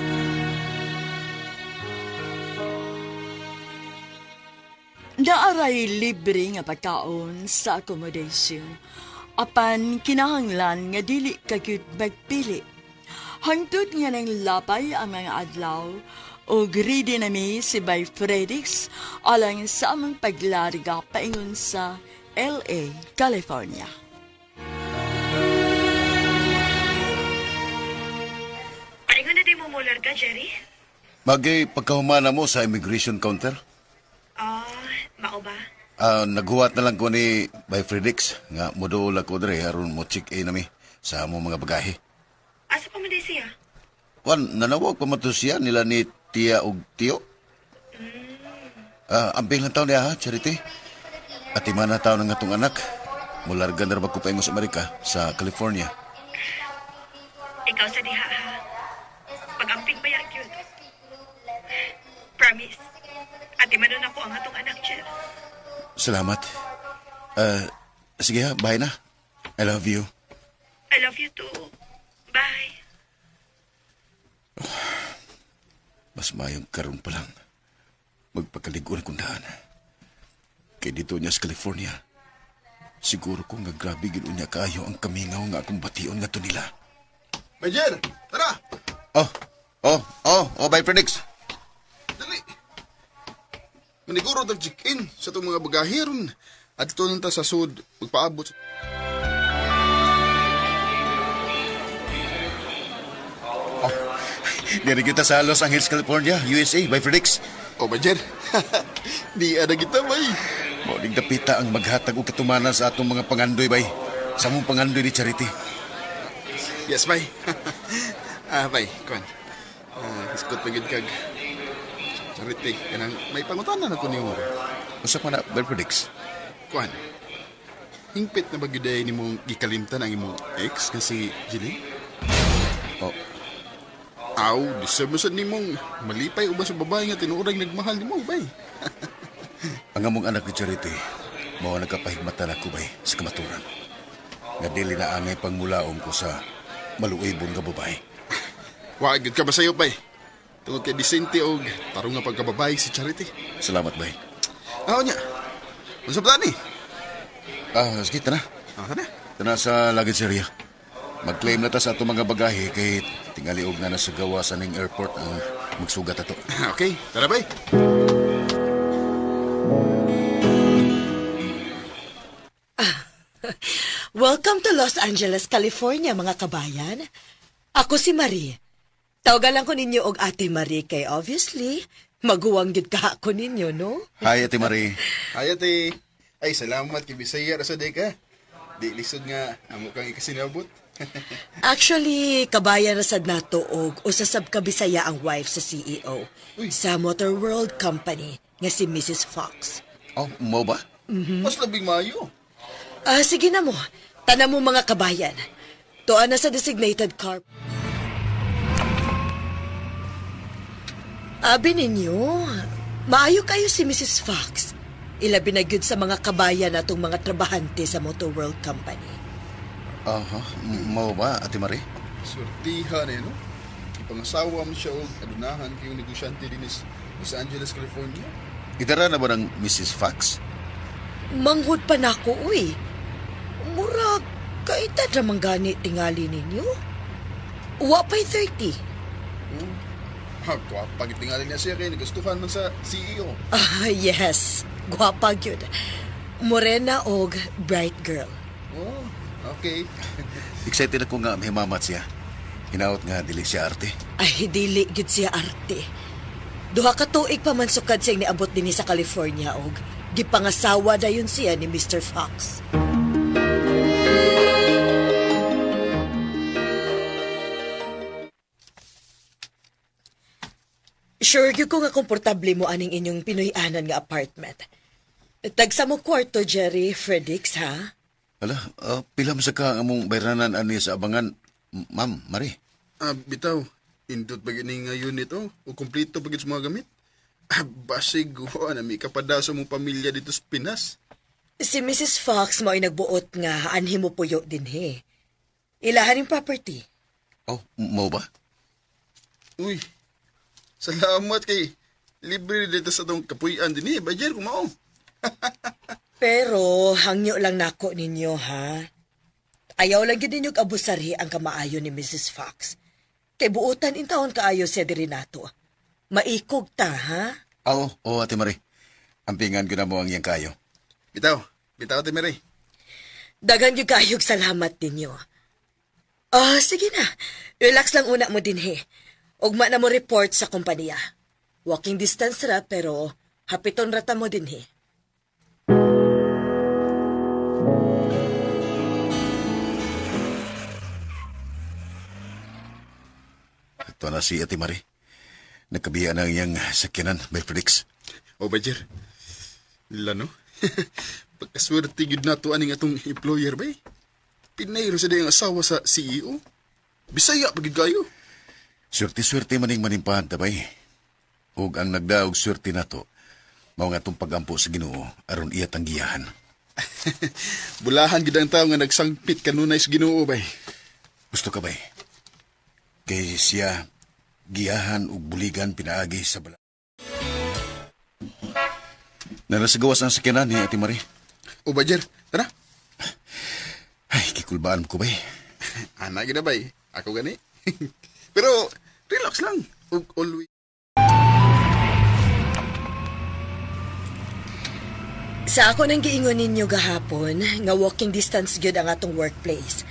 Naaray libre nga pagkaon sa accommodation. Apan kinahanglan nga dili ka gyud magpili. Hangtod nga nang lapay ang mga adlaw ug ready na mi si Bay Fredix alang sa among paglarga paingon sa LA, California. Paingon na di mo mular ka, Jerry? Bagay, pagkahumana mo sa immigration counter, Ah, mao ba? ah, naghuwat na lang ko ni Bay Fredix nga moduol ako dre aron mo check in nami sa among mga bagahe. Asa pa man di siya? Kwan, nanawag pa man to siya nila ni Tia og Tio. Ah, amping lang taon niya ha, Charity. At imana taon ng atong anak. Mularga na ra ko paingon sa Amerika, sa California. Ikaw sa diha, ha? Pag-amping ba yun? Promise. Ate manon ako ang atong anak, Jer. Salamat. Ah, sige ha, bye na. I love you. I love you too. Bye. Mas mayong karon pa lang. Magpakaligo na kong daan. Kay dito niya sa California. Siguro ko nga grabe gid unya kaayo ang kamingaw nga akong bation nga to nila. Bay, Jer, tara. Oh, oh, oh, oh, bye Phoenix. Dali. Maniguro tag check-in sa itong mga bagahe ron. At ito ta sa sud, magpaabot. Diri kita sa Los Angeles, California, USA, by Felix. Oh, Bay, Jer. Di ada kita, bay. Mauling dapita ang maghatag og katumanan sa atong mga pangandoy, bay. Sa among pangandoy ni Charity. Yes, bay. Ah, bay, kuan. Ah, iskot pa gid kag Charity, kanang may pangutana na ko nimo. bay. Usa pa na, by Felix. Kuan. Hingpit na ba gyud ay nimong gikalimtan ang imong ex nga si Jeline? Oh, Aw, deserve mo sad nimong malipay uban sa babae nga tinuorang nagmahal nimo, bay. ang among anak ni Charity, mao ang nagkapahigmatan ako, bay, sa kamaturan. Nga dili na angay pangmulaom ko sa maluibon nga babae. Wa gyud ka ba sayo bay? Tungod kay disente og tarong nga pagkababay si Charity. Salamat, bay. Ah, nya. Unsa ba ni? Ah, sige, tara. Ah, tara. Tara sa luggage area. Mag-claim na ta sa atong mga bagahe kay tingali og na nasa gawa sa ning airport ang magsugat ato. Okay, tara bay. Welcome to Los Angeles, California, mga kabayan. Ako si Marie. Tawagan lang ko ninyo og Ate Marie kay obviously, maguwang gid ka ako ninyo, no? Hi, Ate Marie. Ay, ate. Ay, salamat kay Bisaya ra sa day ka. Di lisod nga amo kang ikasinabot. Actually, kabayan ra sad nato og usa sab ka Bisaya ang wife sa CEO Uy. sa Motor World Company nga si Mrs. Fox. Oh, mo ba? Mas labing maayo. Ah, sige na mo. Tanan mo mga kabayan. Tuan na sa designated car. Abi ninyo, maayo kayo si Mrs. Fox. Ilabi na gyud sa mga kabayan natong mga trabahante sa Motor World Company. Aha, mo ba, Ate Marie? Swertihan eh, no? Ipangasawa mo siya og adunahan kayong negosyante din is Los Angeles, California. Idara na ba ng Mrs. Fox? Manghud pa nako, uy. Murag, kaitad ramang gani tingali ninyo. Wa pa'y 30. Ha, gwapa gid tingali niya siya kay nagustuhan man sa CEO. Ah, yes. Gwapa gyud. Morena og bright girl. Oh, okay. Excited ako nga mahimamat siya. Hinaot nga dili siya arte. Ay, dili gyud siya arte. Duha ka tuig pa man sukad siyang niabot dinhi sa California og gipangasawa dayon siya ni Mr. Fox. Sure gyud ko nga komportable mo aning inyong Pinoy-anan nga apartment. Tagsa mo kwarto, Jerry Fredix, ha? Ala, pila man sa ka ang among bayranan ani sa abangan, Ma'am Marie. Ah, bitaw. Indot ba gini nga unit oh? O kompleto pa gid sa mga gamit? Ah, basig wa na mi kapada sa mong pamilya dito sa Pinas. Si Mrs. Fox mao'y nagbuot nga anhi mo puyo dinhi. Ilahan yung property. Oh, mo ba? Uy, salamat kay libre dito sa tong kapuy-an din eh. Bajer, kumao. Pero hangyo lang nako ninyo ha. Ayaw lang gyud ninyo abusari ang kamaayo ni Mrs. Fox. Kay buotan in taon kaayo siya diri nato. Maikog ta ha. Oo, oh, Ate Marie. Ampingan ko na mo ang iyang kayo. Bitaw, bitaw Ate Mary. Dagan gyud kaayog salamat ninyo. Ah, sige na. Relax lang una mo dinhi. Ugma na mo report sa kompanya. Walking distance ra pero hapiton ra ta mo dinhi. Ito na si Ate Marie. Nagkabiya na ang iyang sakyanan, Bay Felix. O, Bajer. Lano? Pagkaswerte gyud nato aning atong employer bay. Pinayro sa diyang asawa sa CEO. Bisaya pa gyud kayo. Swerte-swerte maning manimpahan tabay. Ug ang nagdaog swerte nato, mao nga atong pagampo sa Ginoo aron iya tanggiyahan. Bulahan gid ang tao nga nagsangpit kanunay sa Ginoo bay. Gusto ka bay? Kay siya giyahan ug buligan pinaagi sa bala. Narasagawas ang sakyanan ni Ate Marie. O, Bajer, tara. Ay, kikulbaan ko bay. Ana gid na bay. Ako gani. Pero relax lang. Ug always Sa ako nang giingon ninyo gahapon, nga walking distance gyud ang atong workplace.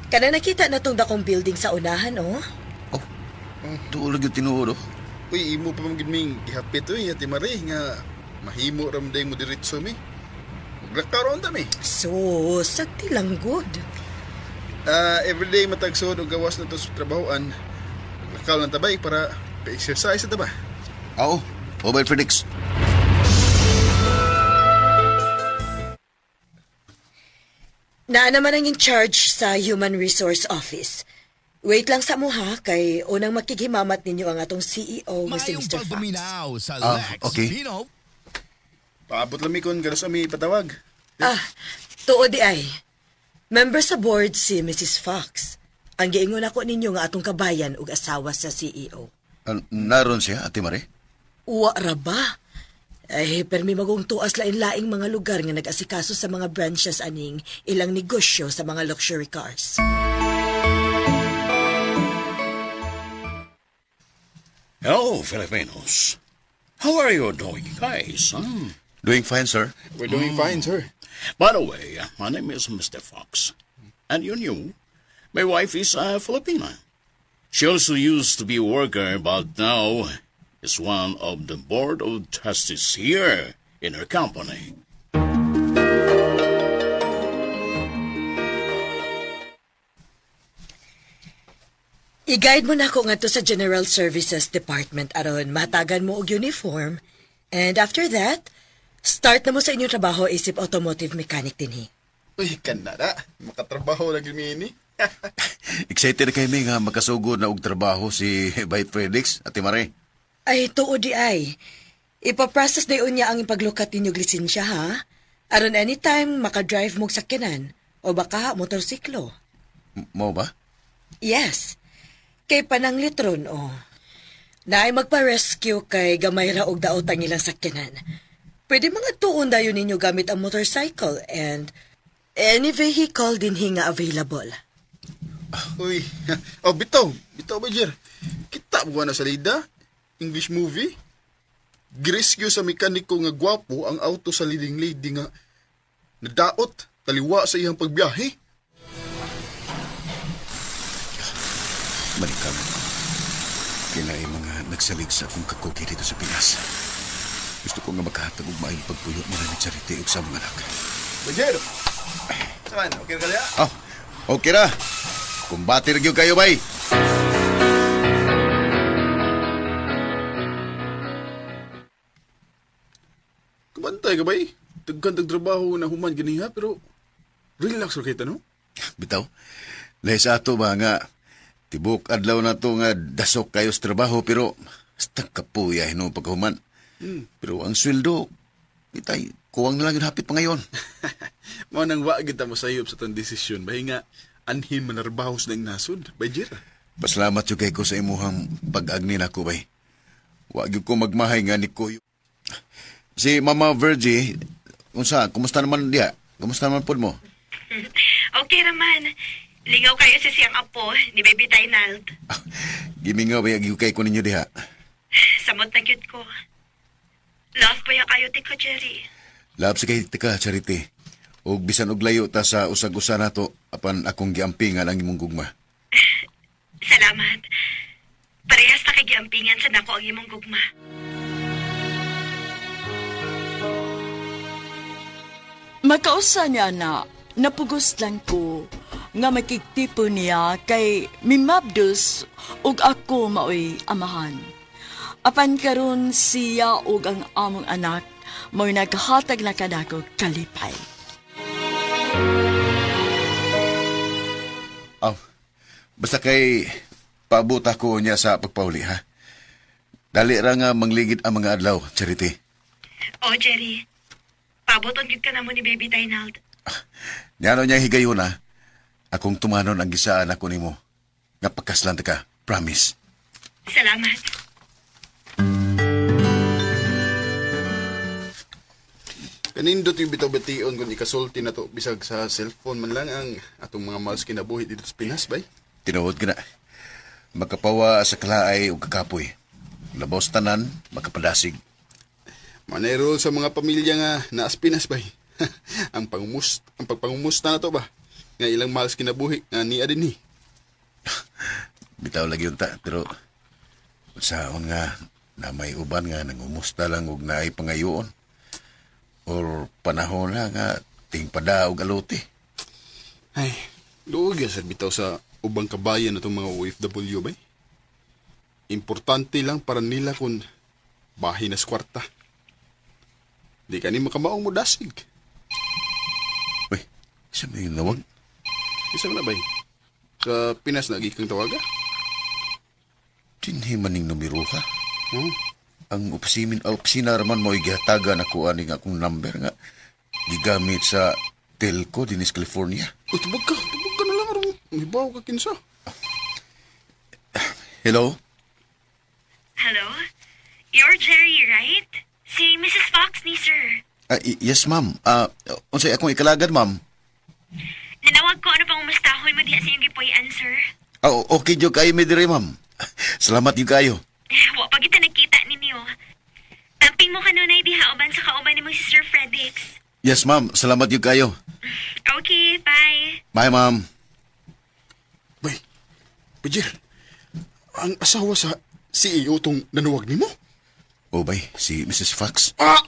Kana nakita na tong dakong building sa unahan, oh. Oh, tuulog yung tinuod oh. Uy, imo pa man gid ming gihapit uy, Ate Marie nga mahimo ra man day mo diretso mi. Maglakaw ta mi. So, sagti lang good. Ah, everyday matagsod og gawas na to sa trabahoan. Maglakaw lang tabay para pa-exercise ta ba. Oo, oh, Bay Felix. Naa naman ang in charge sa Human Resource Office. Wait lang sa mo ha, kay unang makighimamat ninyo ang atong CEO nga si Maayong Mr. Fox. pagpaminaw sa Ah, Lex okay. Pino. Paabot lang mi kon ganos ami patawag. Ah, tuod di ay. Member sa board si Mrs. Fox. Ang giingon ako ninyo nga atong kabayan ug asawa sa CEO. Naron siya, Ate Marie? Uwa ra ba? Ay, permi magong tuas lain-laing mga lugar nga nag-asikaso sa mga branches aning ilang negosyo sa mga luxury cars. Hello, Filipinos. How are you doing, guys? Huh? Doing fine, sir. We're doing fine, sir. By the way, my name is Mr. Fox. And you knew, my wife is a Filipina. She also used to be a worker, but now is one of the board of trustees here in her company. I-guide mo na ako ngadto sa General Services Department aron matagan mo og uniform. And after that, start na mo sa inyong trabaho isip automotive mechanic dinhi. Uy, kanara. Makatrabaho na gimini. Excited kay mi nga makasugod na og trabaho si Bay Felix, Ate Marie. Ay, tuod di ay. Ipaprocess na niya ang ipaglukat ninyong lisensya, ha? Aron anytime makadrive mong sakyanan o baka motorsiklo. Mo ba? Yes. Kay panang litron, o. Naay magpa-rescue kay gamay ra og daot ang ilang sakyanan. Pwede mga tuon dayon ninyo gamit ang motorcycle and any vehicle din nga available. Uy, oh, bitaw. Bitaw ba, Jer? Kita mo na sa lida? English movie? Grescue sa mekaniko nga gwapo ang auto sa leading lady nga nadaot taliwa sa iyang pagbiyahe. Manikam. Kinay mga nagsalig sa akong kakugi dito sa Pinas. Gusto ko nga makahatag og maayong pagpuyo nila ni Charity ug sa mga anak. Jer! Saman, okay ka liya? Oh, okay ra. Kumbati ra gyud kayo, bay. Kabantay ka ba eh? Tagkan trabaho na human ganiha pero relax ra kita, no? Bitaw. Lahi sa ato ba nga tibok adlaw na to nga dasok kayo sa trabaho pero basta kapuya hinuon pagkahuman. Pero ang sweldo, bitay, kuwang na lang yun hapit pa ngayon. Mao nang wa gid ta mosayop sa tong desisyon. Bahi nga anhin manarbaho sa nang nasod. Bay Jer. Pasalamat jud kay ko sa imuhang pag-agni nako bay. Wa gyud ko magmahay nga ni Kuyo. Si Mama Virgie, unsa, kumusta naman diha? Kumusta naman pod mo? Okay raman. Lingaw kayo sa siyang apo ni Baby Tynald. Gimingaw ba gyud kay ko ninyo diha? Samot na gyud ko. Love pa ya kayo ti ka, Jerry. Love sa kay tika Charity. Og bisan og layo ta sa usag-usa nato apan akong giampingan ang imong gugma. Salamat. Parehas na kay giampingan sa nako ang imong gugma. Makausa niya na, napugos lang ko nga makigtipo niya kay mimabdos ug ako maoy amahan. Apan karon siya ug ang among anak mao'y naghatag na kanako kalipay. Aw, basta kay paabot ako niya sa pagpauli ha. Dali ra nga mangligid ang mga adlaw, Charity. Oh, Jerry. Paboton gyud ka namo ni Baby Tynald. Niano niya higayon ha. Akong tumanon ang gisaan ako nimo. Nga pagkaslan ta ka, promise. Salamat. Kanindot yung bitaw bation kung ikasulti na to bisag sa cellphone man lang ang atong mga mahal sa kinabuhi dito sa Pinas, bay. Tinuod ka na. Makapawa sa kalaay ug kakapoy. Labaw sa tanan, makapadasig. Manero sa mga pamilya nga naas Pinas, bay. Ang ang pagpangumusta na to ba? Nga ilang mahal sa kinabuhi nga niya din ni. Bitaw lagi unta, pero saon nga na may uban nga nangumusta lang og naay pangayoon. Or panahon na nga tingpada og aluti. Ay, luog ya sad bitaw sa ubang kabayan na itong mga OFW, bay. Importante lang para nila kung bahin na sa kwarta. Di ka ni makamaong mo dasig. Uy, isa may nawag. Isa na bay. Sa Pinas na kang tawaga? Dinhi maning numero ha. Huh? Ang opisina raman mo gihatagan ako aning akong number nga gigamit sa telco dinis California. Uy, tubag ka. Tubag ka na lang. Aron, Mibaw ka kinsa. Hello? Hello? You're Jerry, right? Si Mrs. Fox ni sir. Yes, ma'am. Unsay akong ikalagad, ma'am? Nanawag ko ano pang umustahon mo diha sa iyong gipuy-an, sir. Okay jud kayo mi diri, ma'am. Salamat jud kayo. Wa pa kita nagkita ninyo. Tamping mo kanunay diha uban sa kauban nimo si Sir Fredix. Yes, ma'am. Salamat jud kayo. Okay, bye. Bye, ma'am. Bay, Bajer, ang asawa sa CEO tong nanuwag nimo? Oh, bay, si Mrs. Fox. Ah!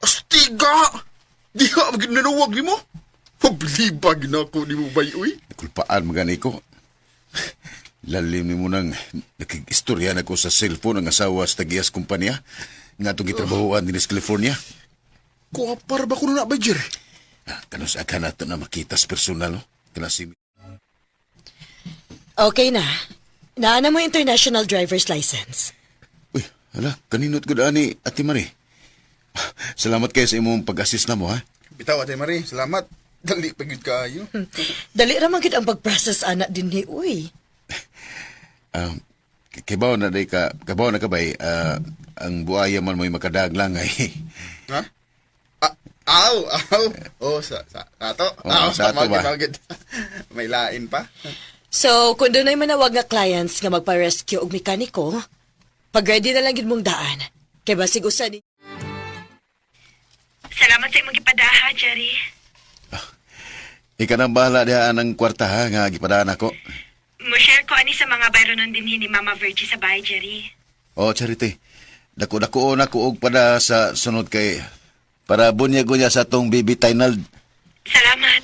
Astiga! Diha ang nanuwag nimo? Pablibag na ako nimo, bay, uy. Kulpaan magani ko. Lalim ni mo nang nakig-istorya na ko sa cellphone ang asawa sa Tagiyas Kumpanya nga itong gitrabahoan din sa California. Kuwapar ba ko na, Bajer? Kanus aghan nato na makita sa personal, no? Kana si Okay na. Naana mo international driver's license. Uy, hala, kaninot ko ani, Ate Marie. Salamat kayo sa imong pag-assist na mo, ha? Bitaw, Ate Marie, salamat. Dali pa gyud kayo. Dali ra man gid ang pag-process ana din ni uy. Um, kibaw na day ka, kabaw na ka bay, ang buaya man mo'y makadag lang ay. Ha? Ah, aw, aw. Oh, sa ato. Oh, Aw, sa ato ba? Mao gyud. May lain pa. So, kung dunay manawag nga clients nga magpa-rescue og mekaniko, pag-ready na lang gid mong daan. Kay basig usa ni Salamat sa imong gipadaha, Jerry. Ika nang bahala diha ng kwarta ha, nga gipadaan ako. Mo-share ko ani sa mga bayronon dinhi ni Mama Virgie sa bahay, Jerry. Oh, Charity. Dako-dako na ko og pada sa sunod kay para bunyag ko niya sa atong baby Tynald. Salamat.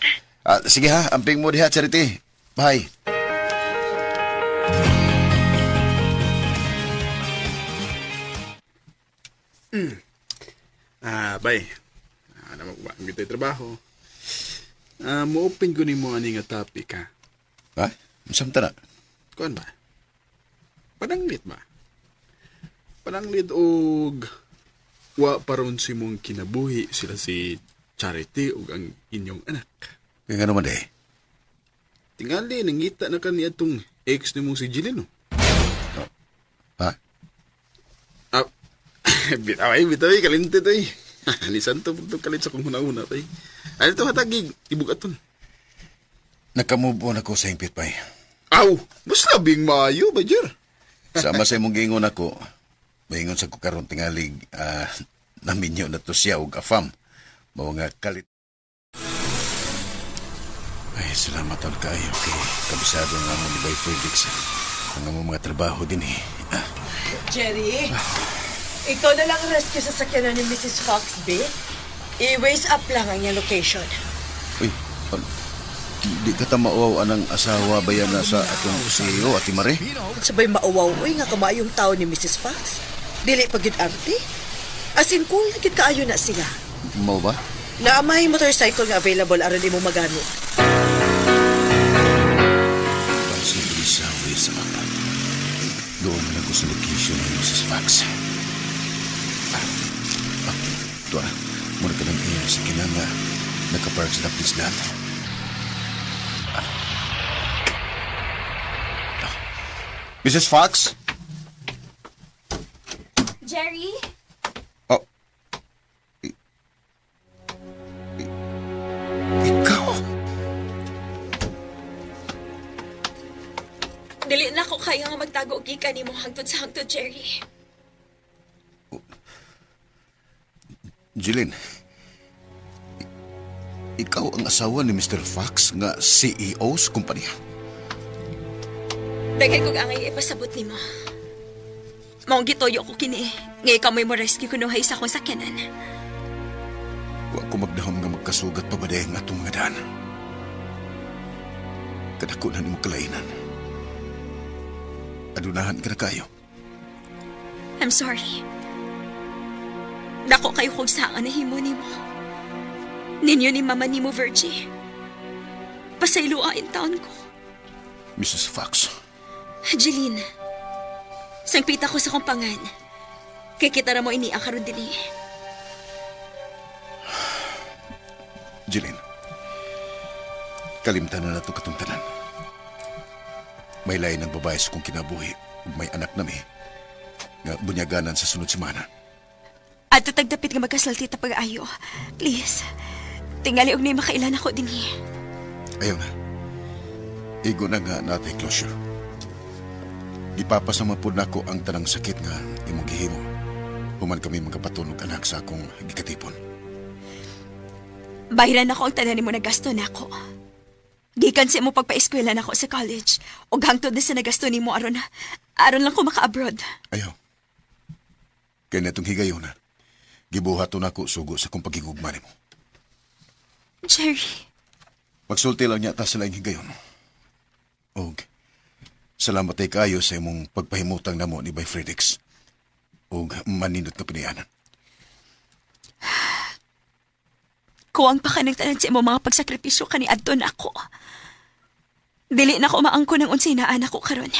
Sige ha, amping mo diha, Charity. Bye. Bay. Na magwa ang gitay trabaho. Mo-open ko nimo ani nga topic ha. Ha? Unsa man ta na? Kuan ba? Pananglit ba? Pananglit og wa paron si mong kinabuhi sila si Charity ug ang inyong anak. Kaya nga naman eh. Tingali nangita na kaniya tong ex nimong si Jeline. No? Ha? Bitaw ay, bitaw ay, kalintit ay. Ni Santo pud kalit sa kong huna-huna tay. Ano to hatagig, ibugaton. Nakamove on ako sa hingpit, bay. Aw, mas labing maayo ba, Jer? Sama sa imong giingon ako, maingon sa ko karon tingalig naminyo na to siya og afam. Mao nga kalit. Ay, salamat taon kaayo kay kabisado nga mo ni Bay Felix. Ang among mga trabaho din eh. Jerry, ikaw na lang ang rescue sa sakyanan ni Mrs. Fox, B. I-waze up lang ang iyang location. Uy, di ka ta mauaw anang asawa ba yan na sa atong CEO, Ate Marie? Sabay mauwaw, uy, nga kamaayong tao ni Mrs. Fox. Dili pa gid arte. As in, cool na gid kaayo na siya. Mao ba? Naamay motorcycle nga available aron imo magamit. Pansin ko sa sa mapa. Doon na ko sa location ni Mrs. Fox. Ito na. Muna ka ng iyong sa kinanga. Nakapark sa dapit daan. Mrs. Fox? Jerry? Oh. Ikaw? Dili na ko kaya nga magtago og gikan nimo hangtod sa hangtod, Jerry. Jeline, ikaw ang asawa ni Mr. Fox nga CEO sa kumpanya. Daghan kog angay ipasabot nimo. Maong gituyo ko kini. Nga ikaw mo'y mo rescue kunuhay sa akong sakyanan. Wa ko magdahom nga magkasugat pa ba ang atong mga daan. Kadako na nimo kalainan. Adunahan ka na kayo. I'm sorry. Dako kayo kog saan nahimo nimo. Ninyo ni mama nimo, Virgie. Pasayloa in taon ko. Mrs. Fox. Jeline, sangpita ko sa kumpangan. Kay kita ra mo ini ang karon dinhi. Jeline, Kalimtan na nato katong tanan. May lain ng babae sa kong kinabuhi ug may anak nami nga bunyaganan sa sunod semana. Adto tagdapit nga magkasulti ta pag-ayo. Please. Tingali og nay makailan ako dinhi. Ayaw na. Igo na nga natay closure. Ipapasama po nako ang tanang sakit nga imong gihimo. Human kami magkapatunog anak sa akong gikatipon. Bahiran ako ang tanan nimo nagasto nako. Gikan sa imo pagpaeskwela nako sa college ug hangtod na sa nagasto nimo aron aron lang ko maka-abroad. Ayaw. Kaya natong higayon na. Gibuhat to nako sugo sa kong pagigugma nimo. Jerry, Magsulti lang niya ta sa laing higayon. Og salamat ay kaayo sa imong pagpahimutang namo ni Bay Fredix. Og manindot nga pinayanan. Kuwang pa ka ng tanan sa imong mga pagsakripisyo kaniadto nako. Dili na ko maangko ng unsay naa nako karon.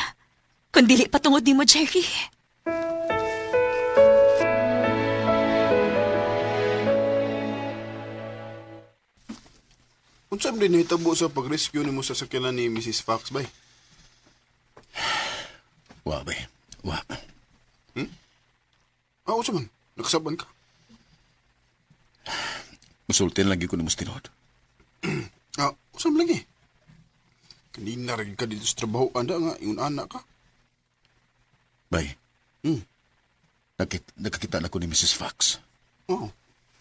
Kun dili pa tungod nimo, Jerry. Unsa man din nahitabo sa pag-rescue nimo sa sakyanan ni Mrs. Fox bay? Wa bay. Wa. Ah, unsa man? Nakasaban ka? Musulti lang gyud ko nimo sa tinuod. Ah, unsa man lagi? Kanina ra gyud ka dito sa trabaho anda nga ingon ana ka. Bay. Hmm. Nakakita na ko ni Mrs. Fox. Oo.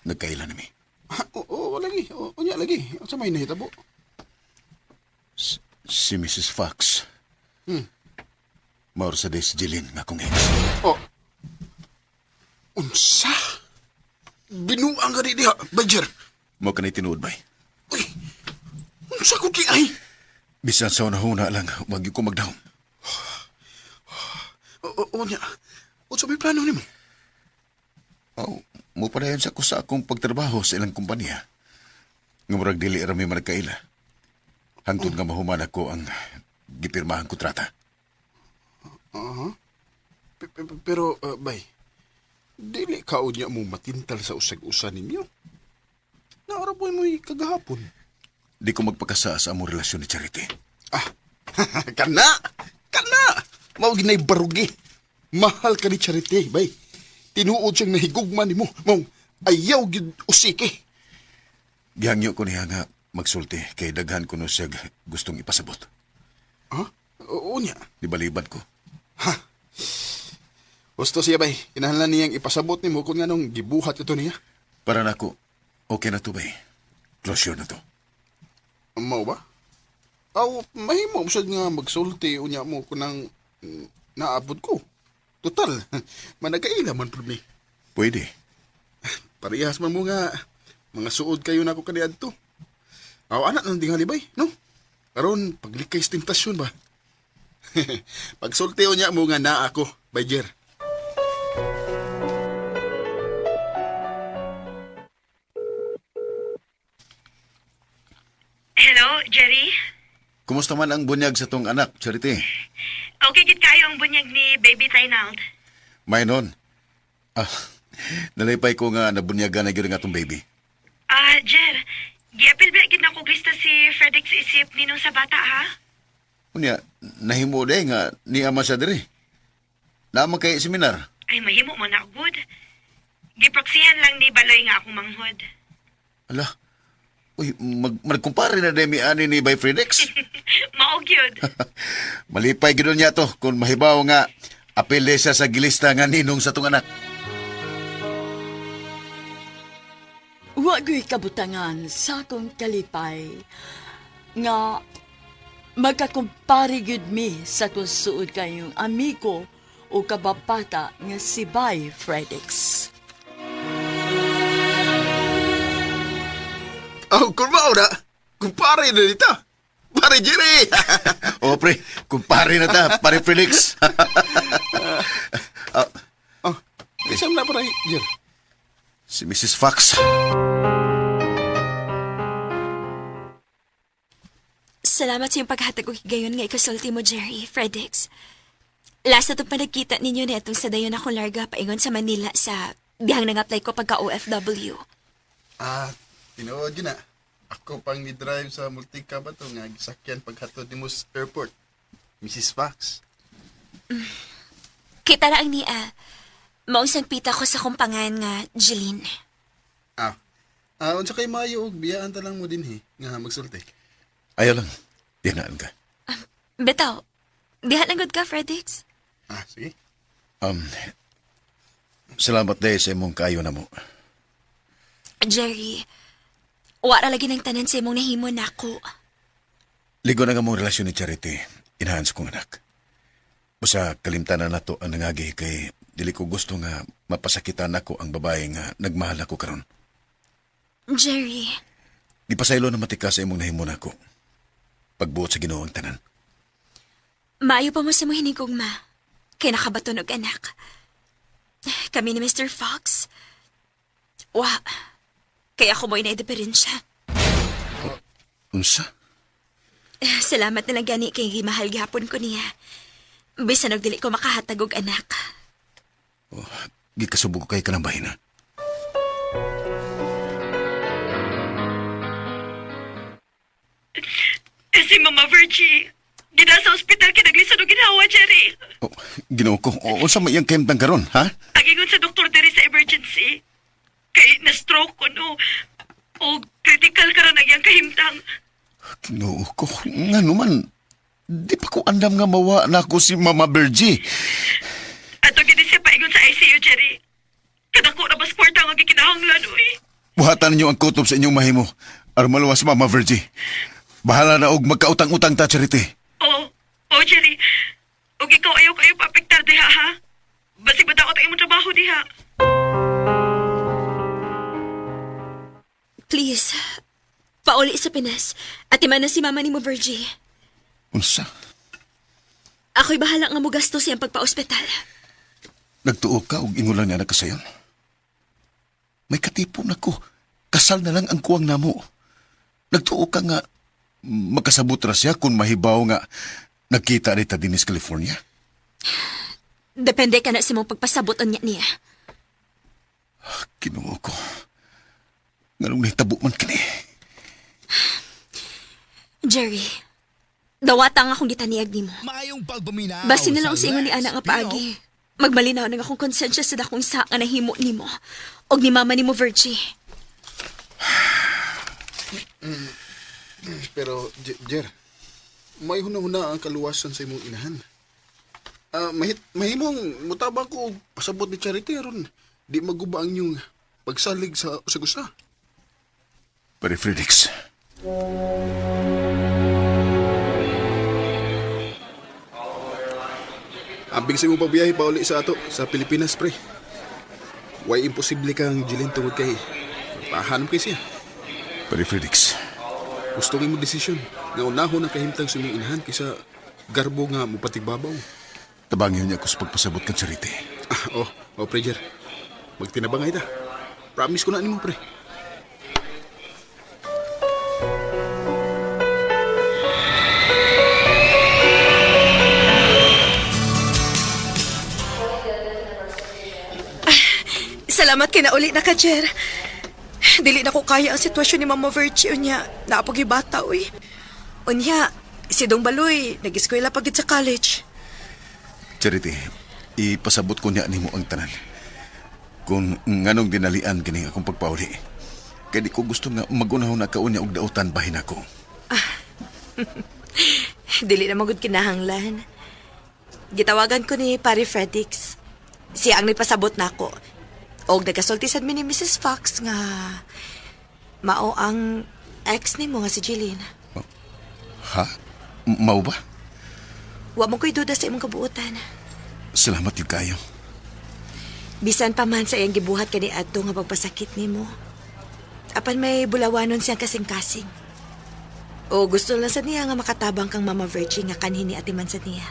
Nagkaila nami. Ah, oo, lagi. Oo, unya lagi. Unsa may nahitabo? Si Mrs. Fox. Maor sa day si Jeline nga akong ex. Oh. Unsa? Binuang ka di diha, Badger. Mo kanay tinuod bay. Uy. Unsa ko di ay? Bisan sa una-una lang, wag gyud ko magdahom. Oo, unya. Unsa may plano nimo? Oh, mo padayon sa ko sa akong pagtrabaho sa ilang kumpanya. Nga murag dili ra mi managkaila. Hangtod nga mahuman ako ang gipirmahang kontrata. Pero, bay, dili ka unya mo matintal sa usag-usa ninyo. Naaraboy mo'y kagahapon. Di ko magpakasa sa among relasyon ni Charity. Ah, kana! Kana! Mao ginay barugi. Mahal ka ni Charity, bay. Tinuod siyang nahigugma nimo. Mao, ayaw gid usiki. Gihangyo ko niya nga magsulti kay daghan ko no siya gustong ipasabot. Ha? Oo niya. Di balibad ko. Gusto siya, bay. Kinahanglan niyang ipasabot nimo kung anong gibuhat ito niya. Para nako, okay na to bay. Closure na to. Mao ba? Aw, mahimo mo sad nga magsulti unya mo kunang naabot ko. Total, managkaila man pud mi. Pwede. Parehas man mo nga mga suod kayo nako kaniadto. Aw anak nang dingali bay, no? Karon paglikay sa tentasyon ba. Pagsulti unya mo nga naa ako, bay Jer. Hello, Jerry? Kumusta man ang bunyag sa tong anak, Charity? Okay gid kayo ang bunyag ni Baby Tynald. May nun. Ah, nalipay ko nga nabunyagan na gyud ang atong baby. Ah, Jer, giapil ba gid nako lista si Fredix isip ninong sa bata ha? Unya, nahimo day nga niya man siya diri. Naman kay seminar. Ay mahimo mo na good. Giproksihan lang ni Baloy nga akong manghod. Ala, uy, magkumpare na day mi ani ni Bay Fredix. Mao gyud. Malipay gyud niya to kung mahibaw nga apele siya sa gilista nga ninong sa tong anak. Wa ko'y kabutangan sa akong kalipay nga magkakumpare gyud mi sa kung suod kayong amigo o kababata nga si Bay Fredix. Aw, kung mao na, kumpare na dito. Pare Jerry! O pre, kumpare na ta, pare Felix. Oh, isam na pare, Jer. Si Mrs. Fox. Salamat sa iyong paghatag og higayon nga ikasulti mo, Jerry, Fredix. Last na itong panagkita ninyo na itong sa dayon akong larga paingon sa Manila sa dihang nang-apply ko pagka OFW. Ah, tinuod yun na. Ako pang ni-drive sa multicab ato nga gisakyan paghatod nimo sa airport. Mrs. Fox. Kita ra ang niya. Maong sangpita ko sa kumpangan nga Jeline. Ah. Ah, unsa kay maayo og biyaan ta lang mo dinhi nga magsulti. Ayaw lang. Dinaan ka. Bitaw, diha lang gud ka, Fredix. Ah, sige. Salamat dahil sa imong kaayo na mo. Jerry, wala lagi ng tanan sa imong nahimo nako. Ligo na nga mong relasyon ni Charity. Inahan sa kong anak. Basta kalimtan na nato ang nangagi kay dili ko gusto nga mapasakitan nako ang babae nga nagmahal ako karon. Jerry, Di pasaylo na matika sa imong nahimo nako. Pagbuot sa Ginoo ang tanan. maayo pa mo sa imong hinigugma. Kay nakabaton og anak. Kami ni Mr. Fox. Wa. Kaya ako mo'y naideperensya. Unsa? Salamat na lang gani kay gimahal gihapon ko niya. Bisan og dili ko makahatag og anak. Gikasubog ko kay kanang bahina. Kasi Mama Virgie, gina sa ospital kinaglisod og ginawa, Jerry. Oh, Ginoo ko, o, unsa may iyang kahimtang karon, ha? Agingon sa doktor diri sa emergency. Kay na-stroke ko, no. O critical karon ang iyang kahimtang. Ginoo ko, nga naman, di pa ko andam nga mawa na ako si Mama Virgie. Ato gid siya paingon sa ICU, Jerry. Kadako na bas kwarta nga gikinahanglan, uy. Buhatan ninyo ang kutob sa inyong mahimo. Aron maluwas si Mama Virgie. Bahala na og magkautang-utang ta, Charity. Oh, oh, Jerry. Ug ikaw ayaw kayo paapektar diha, ha? Basig ba daot ang imong trabaho diha? Please, pauli sa Pinas. At na si mama ni mo, Virgie. Unsa? Ako'y bahala nga mo gasto siyang pagpa-ospital. Nagtuo ka og ingon lang niya nagkasayon. May katipon ako. Kasal na lang ang kuwang namo. Nagtuo ka nga makasabot ra siya kung mahibaw nga nagkita ni ta dinis California. Depende ka na sa mong pagpasabot niya niya. Kinuo ko. Nganong nahitabo man kini. Jerry, dawata nga akong gitaniag nimo. Maayong pagpaminaw Basin na lang sa sa ingon ni Lex ana nga Pino. paagi. Magmalinaw na nga akong konsensya sa dakong sa nga nahimo nimo. Og ni mama nimo, Virgie. Pero Jer, may hunahuna ang kaluwasan sa imong inahan. Ah, mahit mahimong mutabang ko og pasabot ni Charity aron di maguba ang inyong pagsalig sa sa gusa. Pare Felix. Ambing sa imong pagbiyahe pauli sa ato sa Pilipinas, pre. Way imposible kang Jilin tungod kay pahanam kay siya. Pare Felix. Gusto nga imong desisyon nga unahon ang kahimtang sa imong inahan kaysa garbo nga mupatigbabaw. Tabangin niya ako sa pagpasabot kan Charity. Ah, oh, oh, pre, Jer. Magtinabangay ta. Promise ko na nimo, pre. Salamat kay nauli na ka, Jer. Dili na ko kaya ang sitwasyon ni Mama Virtue unya. Naapog yung bata, uy. Unya, si Dong Baloy, nag-eskwela pagid sa college. Charity, ipasabot ko niya nimo ang tanan. Kung nganong dinalian kini akong pagpauli. Kay di ko gusto nga magunahon na kaon niya og dautan bahin ako. Dili na magud kinahanglan. Gitawagan ko ni Pare Fredix. Siya ang nagpasabot nako. Og nagasulti sad mi ni Mrs. Fox nga mao ang ex nimo nga si Jeline. Ha? Mao ba? Wa mo ko'y duda sa imong kabuutan. Salamat yung kayo. Bisan pa man sa iyang gibuhat kani adto nga pagpasakit nimo. Apan may bulawanon siyang kasing-kasing. O gusto lang sa niya nga makatabang kang Mama Virgie nga kanhi ni ate man sa niya.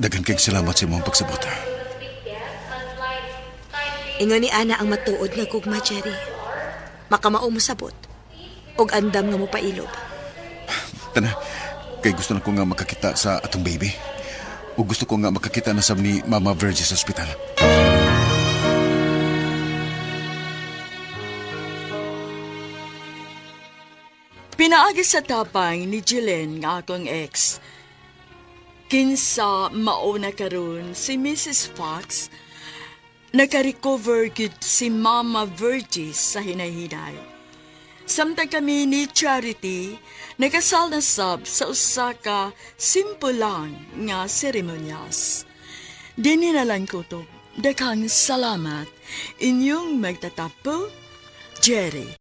Daghan kay salamat sa imong pagsabot. Ingon ni Ana ang matuod nga gugma, Jerry. Makamao mo sabot. Og andam nga mo pailob. Tana, kay gusto na ko nga makakita sa atong baby. O gusto ko nga makakita na sab ni Mama Virgie sa ospital. Pinaagi sa tapang ni Jillian nga akong ex. Kinsa mauna karon si Mrs. Fox, naka-recover gyud si Mama Virgie sa hinay-hinay. Samtang kami ni Charity, nakasal na sab sa usa ka simple lang nga seremonyas. Dini na lang kutob. Daghang salamat. Inyong magtatapo, Jerry.